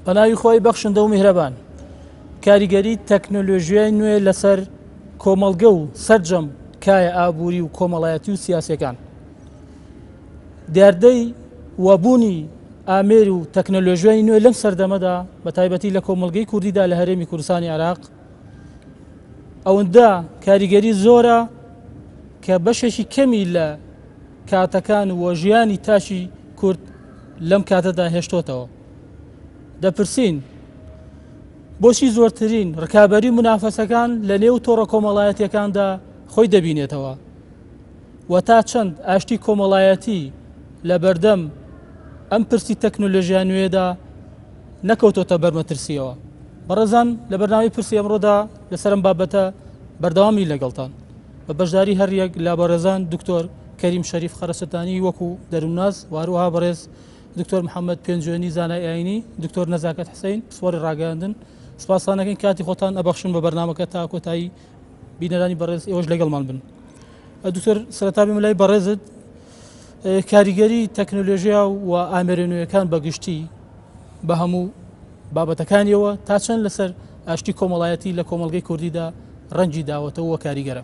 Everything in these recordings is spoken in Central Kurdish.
بەناوی خوای بەخشندە و میهرەبان. کاریگەری تەکنۆلۆژیای نوێ لەسەر کۆمەڵگە و سەرجەم کایە ئابووری و کۆمەڵایەتی و سیاسیەکان. دیاردەی وەبوونی ئامێر و تەکنەلۆژیای نوێ لەم سەردەمەدا بە تایبەتی لە کۆمەڵگەی کوردیدا لە هەرێمی کوردستانی عێراق ئەوەندە کاریگەری زۆرە کە بەشێکی کەمی لە کاتەکان و ژیانی تاکی کورد لەم کاتەدا هێشتۆتەوە. دەپرسین بۆچی زۆرترین ڕکابەری منافەسەکان لە نێو تۆڕە کۆمەڵایەتیەکاندا خۆی دەبینێتەوە و تا چەند ئاشتی کۆمەڵایەتی لە بەردەم ئەم پرسی تەکنۆلۆژیا نوێدا نەکەوتۆتە بەرمەترسیەوە. بەڕێزان لە بەرنامەی پرسی ئەمڕۆدا لەسەر ئەم بابەتە بەردەوامی لەگەڵتان بە بەشداری هەریەک لە بەڕێزان دکتۆر کەریم شەریف خەرەسەتانی وەکو دەروونناس و هەروەها بەڕێز دکتۆر محەممەد پێنجوێنی زانای ئاینی، دکتۆر نەزاکەت حسین پسپۆڕی ڕاگەیاندن. سپاستان ئەکەین کاتی خۆتان ئەبەخشن بە بەرنامەکە تا کۆتایی بینەرانی بەڕێز ئێوەش لەگەڵمان بن. دکتۆر سەرەتا بێمە لای بەڕێزت کاریگەری تەکنۆلۆژیا و ئامێرە نوێیەکان بە گشتی بە هەموو بابەتەکانیەوە تا چەند لەسەر ئاشتی کۆمەڵایەتی لە کۆمەڵگەی کوردیدا ڕەنگی داوەتەوە و کاریگەرە؟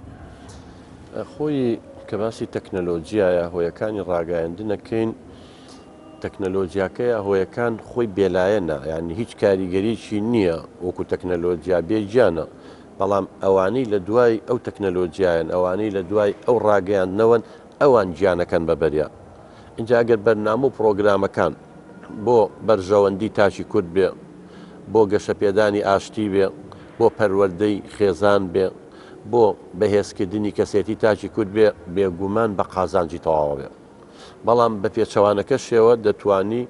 خۆی کە باسی تەکنەلۆجیایە هۆیەکانی ڕاگەیاندنەکەین تەکنەلۆجیاکەیە هۆیەکان خۆی بێلایەنە یانی هیچ کاریگەریی نییە وەکو تەکنەلۆجیا بێ گیانە بەڵام ئەوانەی لە دوای ئەو تەکنەلۆجیایەن ئەوانەی لە دوای ئەو ڕاگەیاندنەوەن ئەوان گیانەکەن بە بەریا ئینجا ئەگەر بەرنامە و پڕۆگرامەکان بۆ بەرژەوەندی تاکی کورد بێ بۆ گەشەپێدانی ئاشتی بێ بۆ پەروەردەی خێزان بێ بۆ بەهێزکردنی کەسێتی تاکی کورد بێ بێگومان بە قازانجی تەواوە بێ. بەڵام بە پێچەوانەکەشیەوە دەتوانی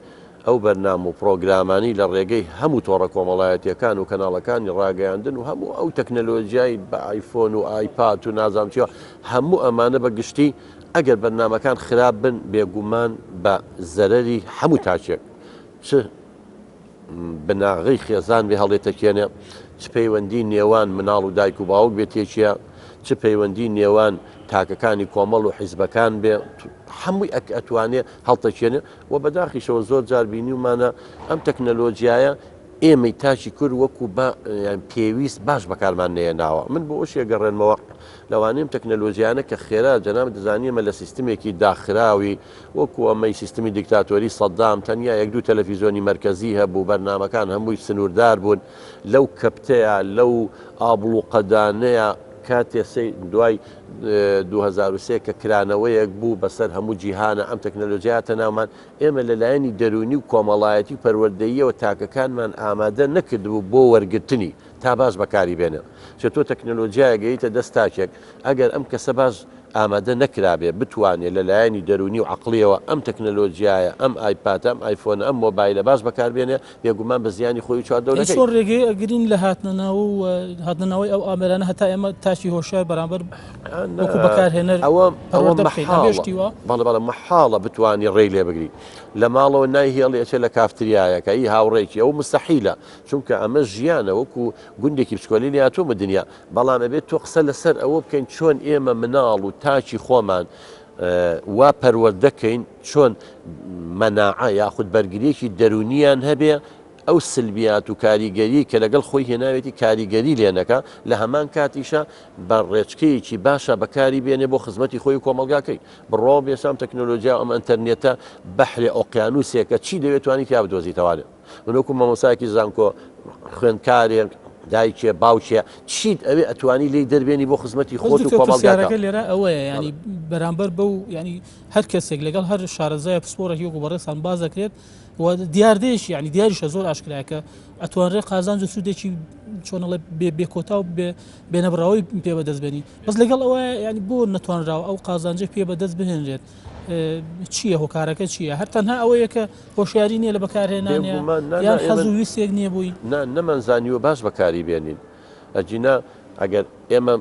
ئەو بەرنامە و پڕۆگرامانەی لە ڕێگەی هەموو تۆڕە کۆمەڵایەتیەکان و کەناڵەکانی ڕاگەیاندن و هەموو ئەو تەکنەلۆجیای بە ئایفۆن و ئایپاد و نازانم چیەوە هەموو ئەمانە بە گشتی ئەگەر بەرنامەکان خراپ بن بێگومان بە زەرەری هەموو تاکێک چ بناغەی خێزان بێ هەڵێتەکێنێ، چ پەیوەندی نێوان مناڵ و دایک و باوک بێ تێکیە، چ پەیوەندی نێوان تاکەکانی کۆمەڵ و حیزبەکان بێ، هەمووی ئەک ئەتوانێ هەڵتەکێنێ و بەداخیشەوە زۆر جار بینیومانە ئەم تەکنەلۆجیایە ئێمەی تاکی کورد وەکو بە یان پێویست باش بەکارمان نەیەناوە. من بۆ ئەوشی ئەگەڕێنمەوە لەوانەیە ئەم تەکنەلۆجیانە کە خێرا جەنابت دەزانی ئێمە لە سیستمێکی داخراوی وەکو ئەمەی سیستمی دیکتاتۆری سەدام تەنیا یەک دوو تەلەفیزۆنی مەرکەزی هەبوو، بەرنامەکان هەمووی سنووردار بوون، لەو کەپتەیا، لەو ئابڵوقەدانەیا کاتێ سەی دوای 2003 کە کرانەوەیەک بوو بەسەر هەموو جیهانە ئەم تەکنەلۆجیا هاتە ناومان، ئێمە لە لایەنی دەروونی و کۆمەڵایەتی و پەروەردەییەوە تاکەکانمان ئامادە نەکردبوو بۆ وەرگرتنی تا باش بەکاری بێنێ. چە تۆ تەکنەلۆجیایەک ئەیتە دەست تاکێک ئەگەر ئەم کەسە باش ئامادە نەکرابێ بتوانێ لە لایەنی دەروونی و عەقڵیەوە ئەم تەکنەلۆجیایە، ئەم ئایپاتە، ئەم ئایفۆنە، ئەم مۆبایلە باش بەکار بێنێ، بێگومان بە زیانی خۆی و چواردەورەکەی. ئەی چۆن ڕێگەی ئەگرین لە هاتنە ناو و هاتنە ناوەی ئەو ئامێرانە هەتا ئێمە تاکی هۆشیار بەرامبەر وەکو بەکارهێنەر ئەوە ئەوە پەروەردە بکەین؟ ئەبێ مەحاڵە شتی وا؟ بەڵێ بەڵێ مەحاڵە بتوانی ڕێی لێ بگری. لە ماڵەوە نایهێڵی ئەچێ لە کافتریایەکە ئی هاوڕێکی ئەوە موستەحیلە چونکە ئەمە ژیانە وەکو گوندێکی بچکۆلەی لێهاتوومە دنیا بەڵام ئەبێت تۆ قسە لەسەر ئەوە بکەین چۆن ئێمە مناڵ و تاکی خۆمان وا پەروەردە کەین چۆن مەناعە یاخود بەرگریەکی دەرونیان هەبێ ئەو سلبیات و کاریگەری کە لەگەڵ خۆی هێناوێتی کاریگەری لێ نەکا لە هەمان کاتیشا بە ڕێچکەیەکی باشا بەکاری بێنێ بۆ خزمەتی خۆی و کۆمەڵگاکەی بڕواو بێسام تەکنۆلۆژیا و ئەم ئەنتەرنێتە بەحرێ ئۆقیانوسێکە چی دەوێت توانی تیا بدۆزیتەوانێ من وەکو مامۆستایەکی زانکۆ خوێندکارێک دایکێ باوکێ چیت ئەوێ ئەتوانی لێی دەربێنی بۆ خزمەتی بەس خۆت و دکتۆر کۆمەڵگاکە. پرسیارەکە لێرە ئەوەیە ینی بەرامبەر بەو ینی هەر کەسێک لەگەڵ هەر شارەزای پسپۆڕێکی وەکو بەڕێزتان باس دەکرێت و دیاردەیەکی ینی دیاریشە زۆر ئاشکرایە کە ئەتوانرێت قازانج و سوودێکی چۆنەڵێ بێ بێکۆتا و بێ بێنەبڕاوەی پێ بەدەست بێنی بەس لەگەڵ ئەوە ینی بۆ نەتوانراوە ئەو قازانجە پێ بەدەست بهێنرێت چییە هۆکارەکە چییە هەر تەنها ئەوەیە کە هۆشیاری نییە لە بەکارهێنانیا بێگومان نا نا یان حەز ئێمە و ویستێک نییە بۆی؟ نا نەمانزانیوە باش بەکاری بێنین ئەگینا ئەگەر ئێمە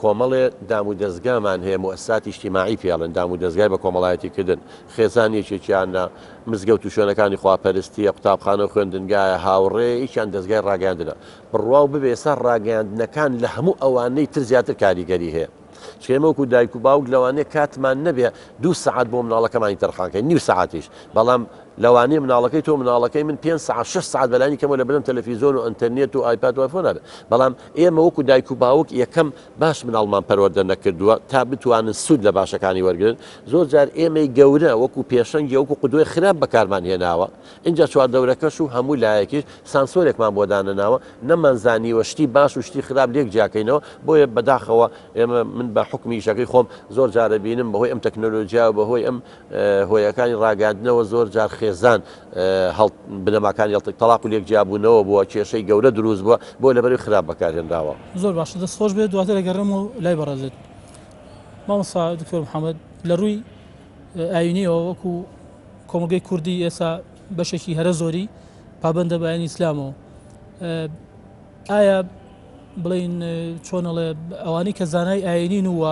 کۆمەڵێ دام و دەزگامان هەیە موئەسساتی ئیجتیماعی پێ ئەڵێن دام و دەزگای بە کۆمەڵایەتی کردن خێزان یەکێکیانە مزگەوت و شوێنەکانی خواپەرستیە قوتابخانە و خوێندنگایە هاوڕێ یەکیان دەزگای ڕاگەیاندنە بڕواو ببێ ئێستا ڕاگەیاندنەکان لە هەموو ئەوانەی تر زیاتر کاریگەری هەیە چونکە ئێمە وەکو دایک و باوک لەوانەیە کاتمان نەبێ دوو سەعات بۆ مناڵەکەمانی تەرخان کەین نیو سەعاتیش بەڵام لەوانەیە مناڵەکەی تۆ مناڵەکەی من پێنج سەعات شەش سەعات بەلانی کەمەوە لەبەردەم تەلەفیزۆن و ئەنتەرنێت و ئایپاد و ئایفۆنا بێت بەڵام ئێمە وەکو دایک و باوک یەکەم باش مناڵمان پەروەردە نەکردووە تا بتوانن سوود لە باشەکانی وەرگرن زۆر جار ئێمەی گەورە وەکو پێشەنگی وەکو قودوەی خراپ بەکارمان هێناوە ئینجا چواردەورەکەش و هەموو لایەکیش سانسۆرێکمان بۆ دانەناوە نەمانزانیوە شتی باش و شتی خراپ لێک جیاکەینەوە بۆیە بەداخەوە ئێمە من بە حوکمی ئیشەکەی خۆم زۆر جار ئەبینم بەهۆی ئەم تەکنۆلۆژیا و بەهۆی ئەم هۆیەکانی ڕاگەیاندنەوە زۆر جار خێزان هەڵ بنەماکانی هەڵتێک تەڵاق و لێک جیابوونەوە بووە کێشەی گەورە دروست بووە بۆ لەبەرەوەی خراپ بەکارهێنراوە. زۆر باشە دەست خۆش بێت دواتر ئەگەڕێمەوە لای بەڕێزت مامۆستا دکتۆر محەممەد لە ڕووی ئاینیەوە وەکو کۆمەڵگەی کوردی ئێستا بەشێکی هەرە زۆری پابەندە بە ئاینی ئیسلامەوە ئایا بڵین چۆنەڵێ ئەوانەی کە زانای ئاینین و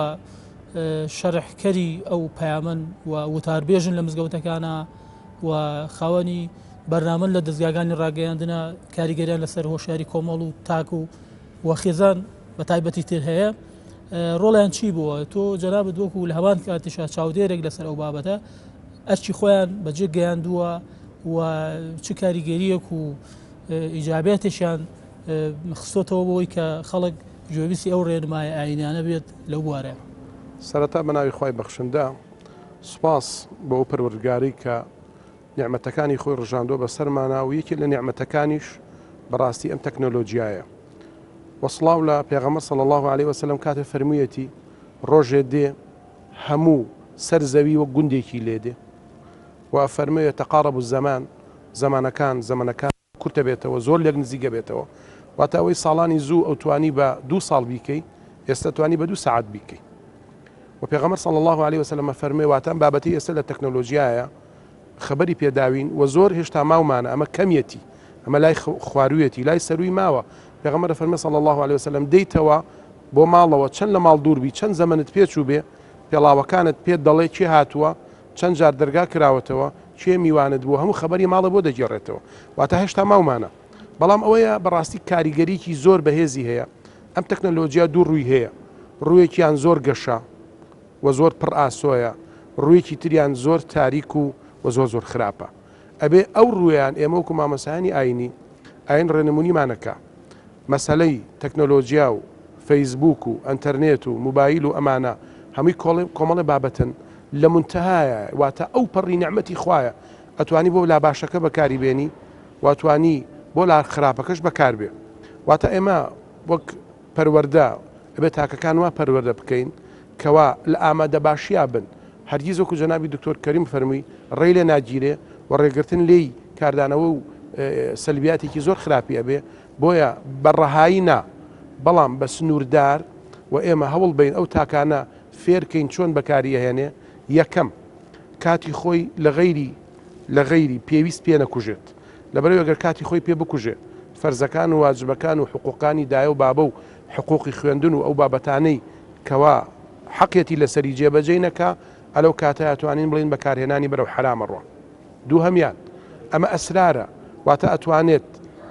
شەرحکەری ئەو پەیامەن و وتاربێژن لە مزگەوتەکانە و خاوەنی بەرنامەن لە دەزگاکانی ڕاگەیاندنە کاریگەریان لەسەر هۆشیاری کۆمەڵ و تاک و و خێزان بە تایبەتی تر هەیە ڕۆڵیان چی بووە تۆ جەنابت وەکو لە هەمان کاتیشا چاودێرێک لەسەر ئەو بابەتە ئەرکی خۆیان بەجێ گەیاندووە و چ کاریگەریەک و ئیجابێتێکیان خستۆتەوە بۆی کە خەڵک گوێبیستی ئەو ڕێنمایە ئایینیانە بێت لەو بوارەیا. سەرەتا بە ناوی خوای بەخشندە سوپاس بۆ ئەو پەروەردگارەی کە نیعمەتەکانی خۆی ڕژاندووە بەسەرمانا و یەکێ لە نیعمەتەکانیش بەڕاستی ئەم تەکنۆلۆجیایە وە سڵاو لە پێغەمبەر صلی اللە علیە وسلم کاتێ فەرموویەتی ڕۆژێ دێ هەموو سەر زەوی وەک گوندێکی لێ دێ و ئەفەرموێ یتقارب الزمان زەمانەکان زەمەنەکان کورتەبێتەوە زۆر لێک نزیکەبێتەوە واتە ئەوەی ساڵانی زوو ئەو توانی بە دوو ساڵ بیکەی ئێستا توانی بە دوو سەعات بیکەی و پێغەمبەر صلی الله علیه وسلم فەرمێ واتە ئەم بابەتی ئێستا لە تەکنۆلۆژیایە خەبەری پێداوین و زۆر هێشتا ماومانە ئەمە کەمیەتی ئەمە لای خوارویەتی لای سەروی ماوە پێغەمبەر فەرمێ صلی الله علیه وسلم دێیتەوە بۆ ماڵەوە چەند لە ماڵ دوور بی چەند زەمەنت پێچوو بێ پێڵاوەکانت پێت دەڵێ کێ هاتووە چەند جار دەرگا کراوەتەوە، کێ میوانت بووە، هەموو خەبەری ماڵێ بۆ دەگێڕێتەوە. واتە هێشتا ماومانە. بەڵام ئەوەیە بەڕاستی کاریگەریی زۆر بەهێزی هەیە. ئەم تەکنەلۆجیا دوو ڕووی هەیە. ڕوویەکیان زۆر گەشە و زۆر پڕ ئاسۆیە، ڕوویەکی تریان زۆر تاریک و و زۆر زۆر خراپە. ئەبێ ئەو ڕوویان ئێمە وەکو مامۆستایانی ئایینی، ئایین ڕێنمونیمان ئەکا. مەسەلەی تەکنۆلۆجیا و فەیسبووک و ئەنتەرنێت و موبایل و ئەمانە هەمووی کۆمەڵێ بابەتن لە مونتەهایە واتە ئەو پەڕی نیعمەتی خوایە ئەتوانی بۆ لا باشەکە بەکاری بێنی و ئەتوانی بۆ لا خراپەکەش بەکار بێ واتە ئێمە وەک پەروەردە ئەبێ تاکەکان وا پەروەردە بکەین کەوا لە ئامادەباشیا بن هەرگیز وەکو جەنابی دکتۆر کەریم فەرمووی ڕێی لێ ناگیرێ و ڕێگرتن لێی کاردانەوە و سەلبیاتێکی زۆر خراپی ئەبێ بۆیە بە ڕەهایی نا بەڵام بە سنووردار و ئێمە هەوڵ بەین ئەو تاکانە فێرکەین چۆن بەکاری ئەهێنێ یەکەم کاتی خۆی لە غەیری لە غەیری پێویست پێ نەکوژێت لەبەرئەوەی ئەگەر کاتی خۆی پێ بکوژێ فەرزەکان و واجبەکان و حقوقانی دایە و بابە و حقوقی خوێندن و ئەو بابەتانەی کەوا حەقیەتی لەسەری جێبەجێی نەکا ئەلەو کاتەیا توانین بڵێین بەکارهێنانی بەرەو حەرام ئەڕوا. دووهەمیان، ئەمە ئەسرارە، واتە ئەتوانێت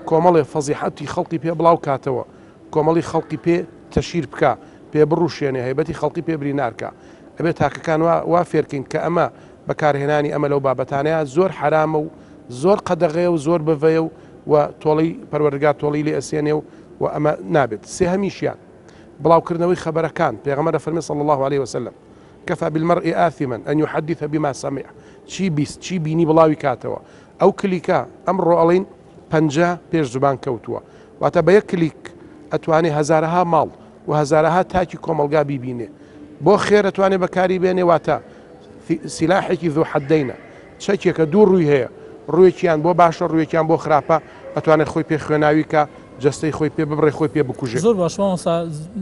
کۆمەڵێ فەزیحەتی خەڵقی پێ بڵاو کاتەوە، کۆمەڵی خەڵقی پێ تەشهیر بکا، پێ بڕوشێنێ، هەیبەتی خەڵقی پێ برینار کا. ئەبێ تاکەکان وا وا فێرکەین کە ئەمە بەکارهێنانی ئەمە لەو بابەتانەیا زۆر حەرامە و زۆر قەدەغەیە و زۆر بڤەیە و و تۆڵەی پەروەردگار تۆڵەی لێ ئەسێنێ و و ئەمە نابێت. سێهەمیشیان، بڵاوکردنەوەی خەبەرەکان، پێغەمبەر ئەفەرمێ صلی اللە علیە وسلم، کفی بالمرء آثما ان یحدث بما سمع، چی بیست چی بینی بڵاوی کاتەوە، ئەو کلیکە ئەمڕۆ ئەڵێین پەنجە پێش زوبان کەوتووە، واتە بە یەک کلیک ئەتوانێ هەزارەها ماڵ و هەزارەها تاکی کۆمەڵگا بیبینێ، بۆ خێر ئەتوانێ بەکاری بێنێ، واتە سیلاحێکی ذو حدینە، چەکێکە دوو ڕووی هەیە، ڕووێکیان بۆ باشە ڕووێکیان بۆ خراپە، ئەتوانێت خۆی پێ خوێناوی کا، جەستەی خۆی پێ ببڕێ خۆی پێ بکوژێ. زۆر باش مامۆستا،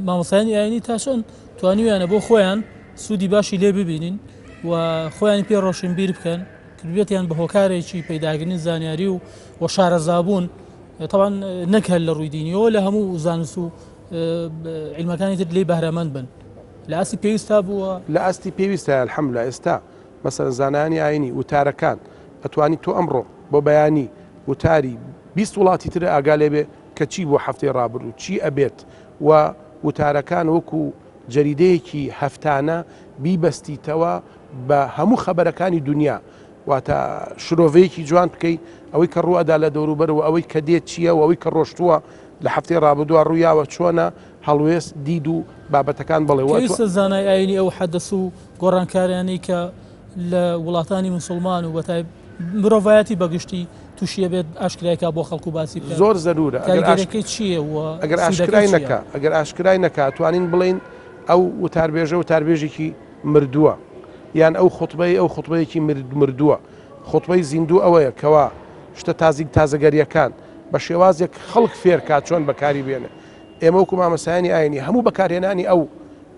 مامۆستایانی ئاینی تا چەند توانیویانە بۆ خۆیان سوودی باشی لێ ببینین و خۆیانی پێ ڕۆشنبیر بکەن کردبێتیان بە هۆکارێکی پەیداکردنی زانیاری و و شارەزابوون تەوان نەک هەر لە ڕووی دینیەوە لە هەموو زانست و عیلمەکانی تر لێی بەهرەمەند بن لە ئاستی پێویستا بووە؟ لە ئاستی پێویستە الحمدللە ئێستا مەسەلەن زانایانی ئاینی وتارەکان ئەتوانی تۆ ئەمڕۆ بۆ بەیانی وتاری 20 وڵاتی تر ئاگا لێبێ کە چی بووە هەفتەی ڕابردوو چی ئەبێت و وتارەکان وەکو جەریدەیەکی هەفتانە بیبەستیتەوە بە هەموو خەبەرەکانی دونیا. واتە شرۆڤەیەکی جوان بکەی ئەوەی کە ڕووئەدا لە دەوروبەر و ئەوەی کە دێت چییە و ئەوەی کە ڕۆشتووە لە هەفتەی ڕابردووە ڕوویاوە چۆنە هەڵوێست دید و بابەتەکان بڵێ وە پێویستە زانای ئاینی ئەو حەدەس و گۆڕانکاریانەی کە لە وڵاتانی موسڵمان و بەتای مرۆڤایەتی بەگشتی تووشیە بێت ئاشکرای کا بۆ خەڵک و باسی بکات زۆر زەرورە ئەگەر کاریگەریەکەی چییە و ئەگەر سوودەکەی ئاشکرای چییە؟ نەکا ئەگەر ئاشکرای نەکا توانین بڵێین ئەو وتاربێژە وتاربێژێکی مردووە یان ئەو خوتبەی ئەو خوتبەیەکی مردووە خوتبەی زیندوو ئەوەیە کەوا شتە تازیک تازەگەریەکان بە شێوازێک خەڵک فێرکا چۆن بەکاری بێنێ ئێمە وەکو مامۆستایانی ئاینی هەموو بەکارهێنانی ئەو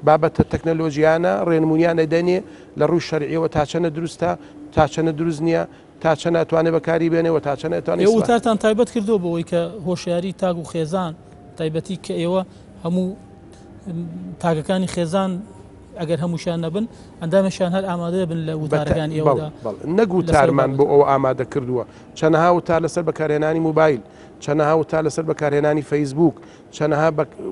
بابەتە تەکنەلۆژیانە ڕێنمونیان ئەدەنێ لە ڕووی شەرعیەوە تا چەنە دروستە تا چەنە دروست نییە تا چەنە ئەتوانێ بەکاری بێنێ و تا چەنە ئەتوانێ ئێوە ئیسفادە وتارتان تایبەت کردووە بەوەی کە هۆشیاری تاک و خێزان تایبەتی کە ئێوە هەموو تاکەکانی خێزان ئەگەر هەمووشیان نەبن ئەندامێکیان هەر ئامادە بن لە وتارەکانی ئێوەدا نەک وتارمان بۆ ئەوە ئامادە کردووە چەنەها وتار لەسەر بەکارهێنانی موبایل چەنەها وتار لەسەر بەکارهێنانی فەیسبوک چەنەها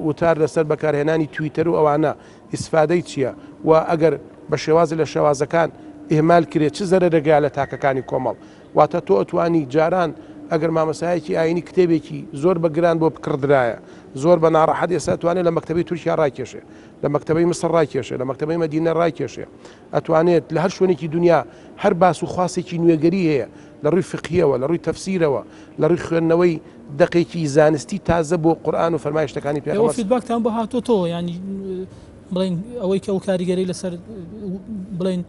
وتار لەسەر بەکارهێنانی تویتەر و ئەوانە ئیسفادەی چییە و ئەگەر بە شێوازی لە شێوازەکان ئیهمال کرێ چ زەرەرێک لە تاکەکانی کۆمەڵ واتە تۆ ئەتوانی جاران ئەگەر مامۆستایەکی ئاینی کتێبێکی زۆر بە گران بۆ بکڕدرایە زۆر بە ناڕەحەت ئێستا ئەتوانێت لە مەکتەبەی تورکیا ڕایکێشێ لە مەکتەبەی میسر ڕایکێشێ لە مەکتەبەی مەدینە ڕایکێشێ ئەتوانێت لە هەر شوێنێکی دنیا هەر باس و خواسێکی نوێگەری هەیە لە ڕووی فقهیەوە لە ڕووی تەفسیرەوە لە ڕووی خوێندنەوەی دەقێکی زانستی تازە بۆ قورئان و فەرمایشتەکانی ئێوە پێغەمبەر feedback تان بۆ هاتۆتەوە یانی بڵێن ئەوەی کە ئەو کاریگەری لەسەر بڵێن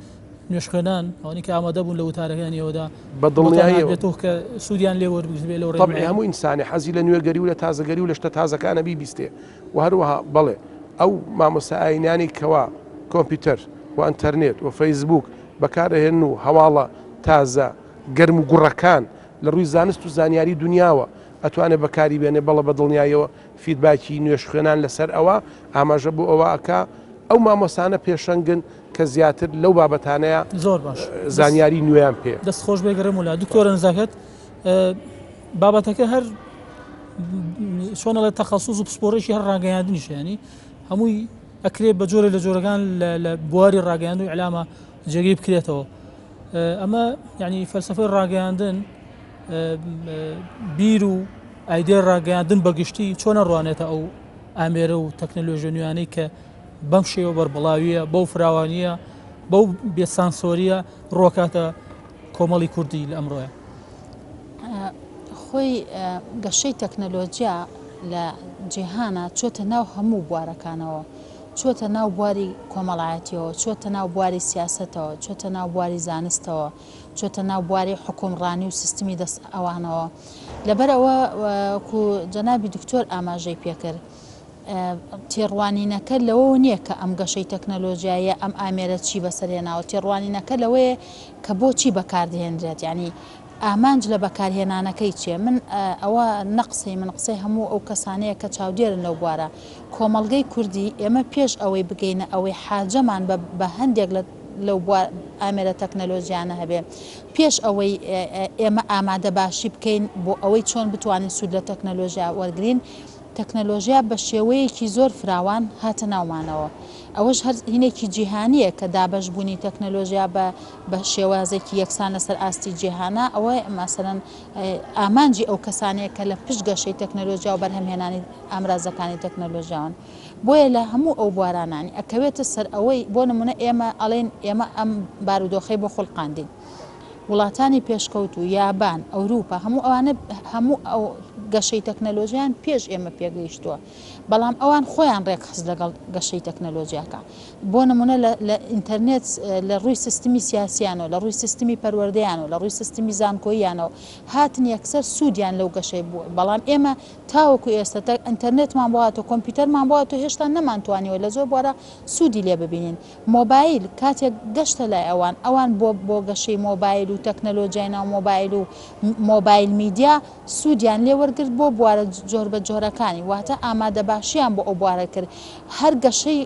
نوێژخوێنان ئەوانەی کە ئامادە بوون لە وتارەکانی ئێوەدا بە دڵنیاییەوە بێتەوە کە سوودیان لێ وەربگرتبێ لەو طبعی ڕێنمایە هەموو ئینسانێ حەزی لە نوێگەری و لە تازەگەری و لە شتە تازەکانە بیبیستێ و هەروەها بەڵێ ئەو مامۆستا ئاینیانەی کەوا کۆمپیوتەر و ئەنتەرنێت و فەیسبووک بەکارئەهێنن و هەواڵە تازە گەرم و گوڕەکان لە ڕووی زانست و زانیاری دونیاوە ئەتوانێ بەکاری بێنێ بەڵێ بە دڵنیاییەوە feedback ی نوێژخوێنان لەسەر ئەوە ئاماژە بۆ ئەوە ئەکا ئەو مامۆستانە پێشەنگن کە زیاتر لەو بابەتانەیە زۆر باش زانیاری نوێیان پێ. دەست خۆش بێ گەڕێم ولا دکتۆرە نەزاکەت بابەتەکە هەر چۆن ئەڵێ تەخەسوس و پسپۆڕێکی هەر ڕاگەیاندنیش ینی هەمووی ئەکرێ بە جۆرە لە جۆرەکان لە بواری ڕاگەیاند و ئیعلامە جێگەی بکرێتەوە ئەمە یعنی فەلسفەی ڕاگەیاندن بیر و ئایدیای ڕاگەیاندن بەگشتی چۆنە ڕوانێتە ئەو ئامێرە و تەکنەلۆژیە نوێیانەی کە بەم شێوە بەربڵاویە بەو فراوانیە بەو بێسانسۆریە ڕۆکاتە کۆمەڵی کوردی لە ئەمڕۆیە؟ خۆی گەشەی تەکنەلۆجیا لە جیهانا چۆتە ناو هەموو بوارەکانەوە، چۆتە ناو بواری کۆمەڵایەتیەوە، چۆتە ناو بواری سیاسەتەوە، چۆتە ناو بواری زانستەوە، چۆتە ناو بواری حوکمڕانی و سیستمی دەست ئەوانەوە. لەبەر ئەوە وەکو جەنابی دکتۆر ئاماژەی پێکرد، تێڕوانینەکە لەوەوە نییە کە ئەم گەشەی تەکنەلۆژیایە ئەم ئامێرە چی بەسەر هێناوە، تێڕوانینەکە لەوەیە کە بۆچی بەکاردەهێنرێت، یانی ئامانج لە بەکارهێنانەکەی چییە؟ من ئەوە نە قسەی من قسەی هەموو ئەو کەسانەیە کە چاودێرن لەو بوارە. کۆمەڵگەی کوردی ئێمە پێش ئەوەی بگەینە ئەوەی حاجەمان بە بە هەندێک لە لەو بوار ئامێرە تەکنەلۆژیانە هەبێ پێش ئەوەی ئێمە ئامادە باشی بکەین بۆ ئەوەی چۆن بتوانین سوود لە تەکنەلۆژیا وەرگرین تەکنەلۆژیا بە شێوەیەکی زۆر فراوان هاتە ناومانەوە ئەوەش هەر هینێکی جیهانییە کە دابەش بوونی تەکنەلۆژیا بە بە شێوازێکی یەکسان لەسەر ئاستی جیهانە ئەوە مەسەلەن ئامانجی ئەو کەسانەیە کە لە پشت گەشەی تەکنەلۆژیا و بەرهەمهێنانی ئامرازەکانی تەکنەلۆژیاوەن بۆیە لە هەموو ئەو بوارانانی ئەکەوێتە سەر ئەوەی بۆ نمونە ئێمە ئەڵێن ئێمە ئەم بارودۆخەی بۆ خوڵقاندین وڵاتانی پێشکەوتوو، یابان، ئەوروپا، هەموو ئەوانە هەموو ئەو گەشەی تەکنەلۆژیایان پێش ئێمە پێگەیشتووە، بەڵام ئەوان خۆیان ڕێکخست لەگەڵ گەشەی تەکنەلۆژیاکە. بۆ نمونە لە لە ئینتەرنێت لە ڕووی سیستمی سیاسیانەوە، لە ڕووی سیستمی پەروەردەیانەوە، لە ڕووی سیستمی زانکۆییانەوە هاتن یەکسەر سوودیان لەو گەشەی بوو، بەڵام ئێمە تاوەکو ئێستا ئینتەرنێتمان بۆ هاتووە، کۆمپیوتەرمان بۆ هاتووە هێشتا نەمانتوانیوە لە زۆر بوارا سوودی لێ ببینین. مۆبایل کاتێک گەشتە لای ئەوان، ئەوان بۆ بۆ گەشەی مۆبایل و تەکنەلۆجیای ناو مۆبایل و mobile media سوودیان لێ وەرگرت بۆ بوارە جۆربەجۆرەکانی، واتە ئامادەباشیان بۆ ئەو بوارە کرد. هەر گەشەی.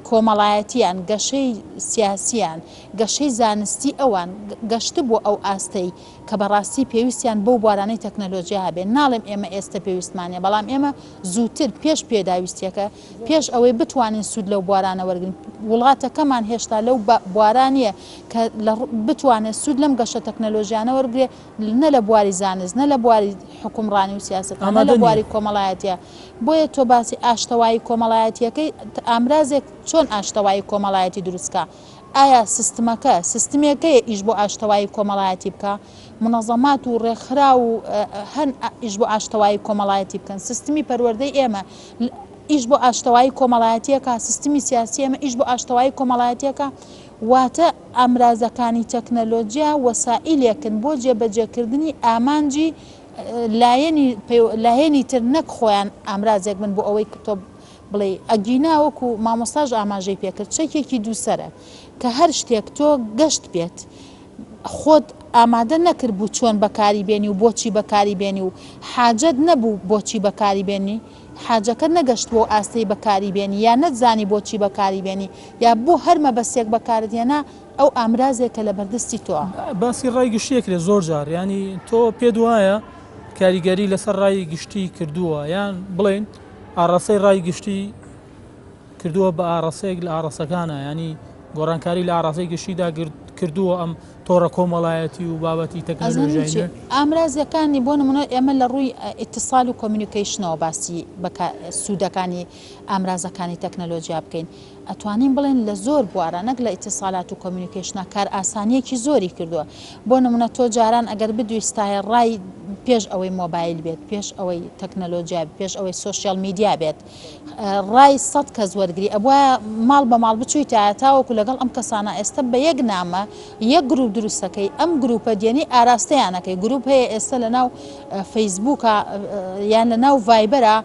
کۆمەڵایەتیان، گەشەی سیاسیان، گەشەی زانستی ئەوان گەشتبووە ئەو ئاستەی کە بەڕاستی پێویستیان بەو بوارانەی تەکنەلۆجیا هەبێ. ناڵێم ئێمە ئێستە پێویستمان نیە، بەڵام ئێمە زووتر پێش پێداویستیەکە، پێش ئەوەی بتوانین سوود لەو بوارانە وەرگرین، وڵاتەکەمان هێشتا لەو بوارە نیە کە بتوانێت سوود لەم گەشە تەکنەلۆژیانە وەربگرێ، نە لە بواری زانست، نە لە بواری حوکمڕانی و سیاسەتا، نە لە بواری کۆمەڵایەتیا. بۆیە تۆ باسی ئاشتەوایی کۆمەڵایەتیەکەی، ئامرازێک چۆن ئاشتەوایی کۆمەڵایەتی دروست کا؟ ئایا سیستمەکە سیستمێکەیە ئیش بۆ ئاشتەوایی کۆمەڵایەتی بکا؟ مونەزەمات و ڕێکخراو و هەن ئیش بۆ ئاشتەوایی کۆمەڵایەتی بکەن؟ سیستمی پەروەردەی ئێمە ئیش بۆ ئاشتەوایی کۆمەڵایەتی ئەکا؟ سیستمی سیاسی ئێمە ئیش بۆ ئاشتەوایی کۆمەڵایەتی ئەکا؟ واتە ئامرازەکانی تەکنەلۆجیا وەسائیلێکن بۆ جێبەجێکردنی ئامانجی لایەنی لایەنی تر نەک خۆیان ئامرازێک بن بۆ ئەوەی تۆ بڵێی ئەگینا وەکو مامۆستاش ئاماژەی پێکرد چەکێکی دووسەرە کە هەر شتێک تۆ گەشت بێت خۆت ئامادە نەکردبوو چۆن بەکاری بێنی و بۆچی بەکاری بێنی و حاجەت نەبوو بۆچی بەکاری بێنی حاجەکەت نەگەشت بۆ ئاستەی بەکاری بێنی یا نەتزانی بۆچی بەکاری بێنی یا بۆ هەر مەبەستێک بەکارت هێنا ئەو ئامرازێکە لە بەردەستی تۆ. باسی ڕای گشتی ئەکرێت زۆر جار یانی تۆ پێت وایە کاریگەری لەسەر ڕای گشتی کردووە یان بڵێین ئاڕاستەی ڕای گشتی کردووە بە ئاڕاستەیەک لە ئاڕاستەکانە ینی گۆڕانکاری لە ئاڕاستەی گشتیدا کردووە ئەم تۆڕە کۆمەڵایەتی و بابەتی تەکنەلۆژیای نوێ. ئامرازەکانی بۆ نمونە ئێمە لە ڕووی ئیتیسال و communication ەوە باسی سوودەکانی ئامرازەکانی تەکنەلۆجیا بکەین ئەتوانین بڵێن لە زۆر بوارا نەک لە ئیتیسالات و communication ا کارئاسانیەکی زۆری کردووە بۆ نمونە تۆ جاران ئەگەر بدویستایە ڕای پێش ئەوەی مۆبایل بێت پێش ئەوەی تەکنەلۆجیا بێت پێش ئەوەی social media بێت ڕای سەد کەس وەرگری ئەبوایە ماڵ بە ماڵ بچویتایە تاوەکو لەگەڵ ئەم کەسانە ئێستا بە یەک نامە یەک گروپ دروستەکەی ئەم گروپە دێنی ئاراستەیانەکەی گروپ هەیە ئێستا لە ناو فەیسبوکە یان لە ناو ڤایبەرە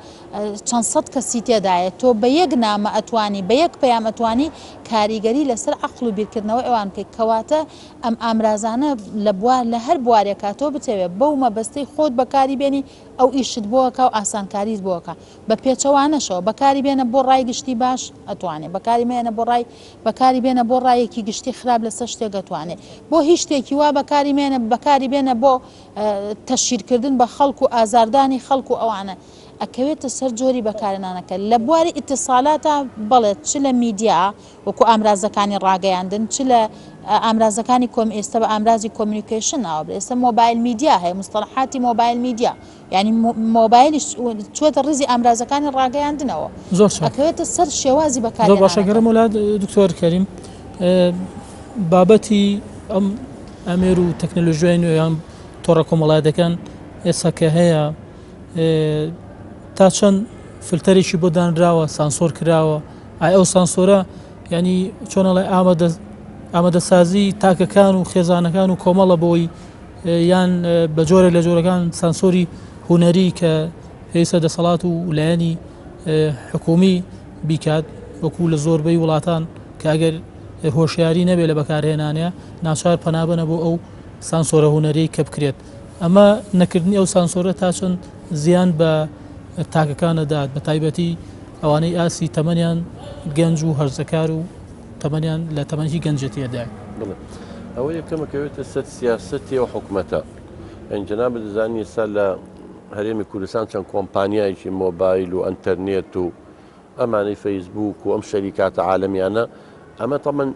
چەند سەد کەسی تێدایە تۆ بە یەک نامە ئەتوانی بە یەک پەیام ئەتوانی کاریگەری لەسەر عەقڵ و بیرکردنەوەی ئەوان بکەی کەواتە ئەم ئامرازانە لە بوار لە هەر بوارێکا تۆ بتەوێ بەو مەبەستەی خۆت بەکاری بێنی ئەو ئیشت بۆ ئەکا و ئاسانکاریت بۆ ئەکا بە پێچەوانەشەوە بەکاری بێنە بۆ ڕای گشتی باش ئەتوانێ بەکاری مەیەنە بۆ ڕای بەکاری بێنە بۆ ڕایەکی گشتی خراپ لەسەر شتێک ئەتوانێ بۆ هیچ شتێکی وا بەکاری مێنە بەکاری بێنە بۆ تەشهیرکردن بە خەڵک و ئازاردانی خەڵک و ئەوانە ئەکەوێتە سەر جۆری بەکارهێنانەکە لە بواری ئیتیسالاتا بەڵێ چ لە میدیا وەکو ئامرازەکانی ڕاگەیاندن چ لە ئامرازەکانی کۆم ئێستا بە ئامرازی communication ناوە ئێستا mobile media هەیە مستەڵحاتی mobile media یعنی مۆبایلیش چوەتە ڕیزی ئامرازەکانی ڕاگەیاندنەوە زۆر ئەکەوێتە سەر شێوازی بەکارهێنانەکە. زۆر باشە گەرم وەلا دکتۆر کەریم بابەتی ئەم ئامێر و تەکنەلۆژیای نوێ یان تۆڕە کۆمەڵایەتەکان ئێستا کە هەیە تا چەند فلتەرێکی بۆ دانراوە سانسۆر کراوە ئای ئەو سانسۆرە ینی چۆنەڵێ ئامادە ئامادەسازی تاکەکان و خێزانەکان و کۆمەڵە بۆی یان بە جۆرێک لە جۆرەکان سانسۆری هوەری کە پێویستە دەسەڵات و لایەنی حکومی بیکات وەکو لە زۆربەی وڵاتان کە ئەگەر هۆشیاری نەبێت لە بەکارهێنانە ناچار پەنابەنە بۆ ئەو سانسۆرە هوەری کە بکرێت ئەمە نەکردنی ئەو سانسۆرە تا چەند زیان بە تاکەکان ئەدات بە تایبەتی ئەوانەی ئاستی تەمەنیان گەنج و هەرزەکار و تەمەنیان لە تەمەنی گەنجێتیەدایە. بڵێ ئەوە یەکەمە کەوێتە سەر سیاسەتی ئەو حکومەتە یانی جەنابت دەزانی ئێستا لە هەرێمی کوردستان چەند کۆمپانیایەکی مۆبایل و ئەنتەرنێت و ئەمانەی فەیسبووک و ئەم شەریکاتە عالەمیانە ئەمە تەمەن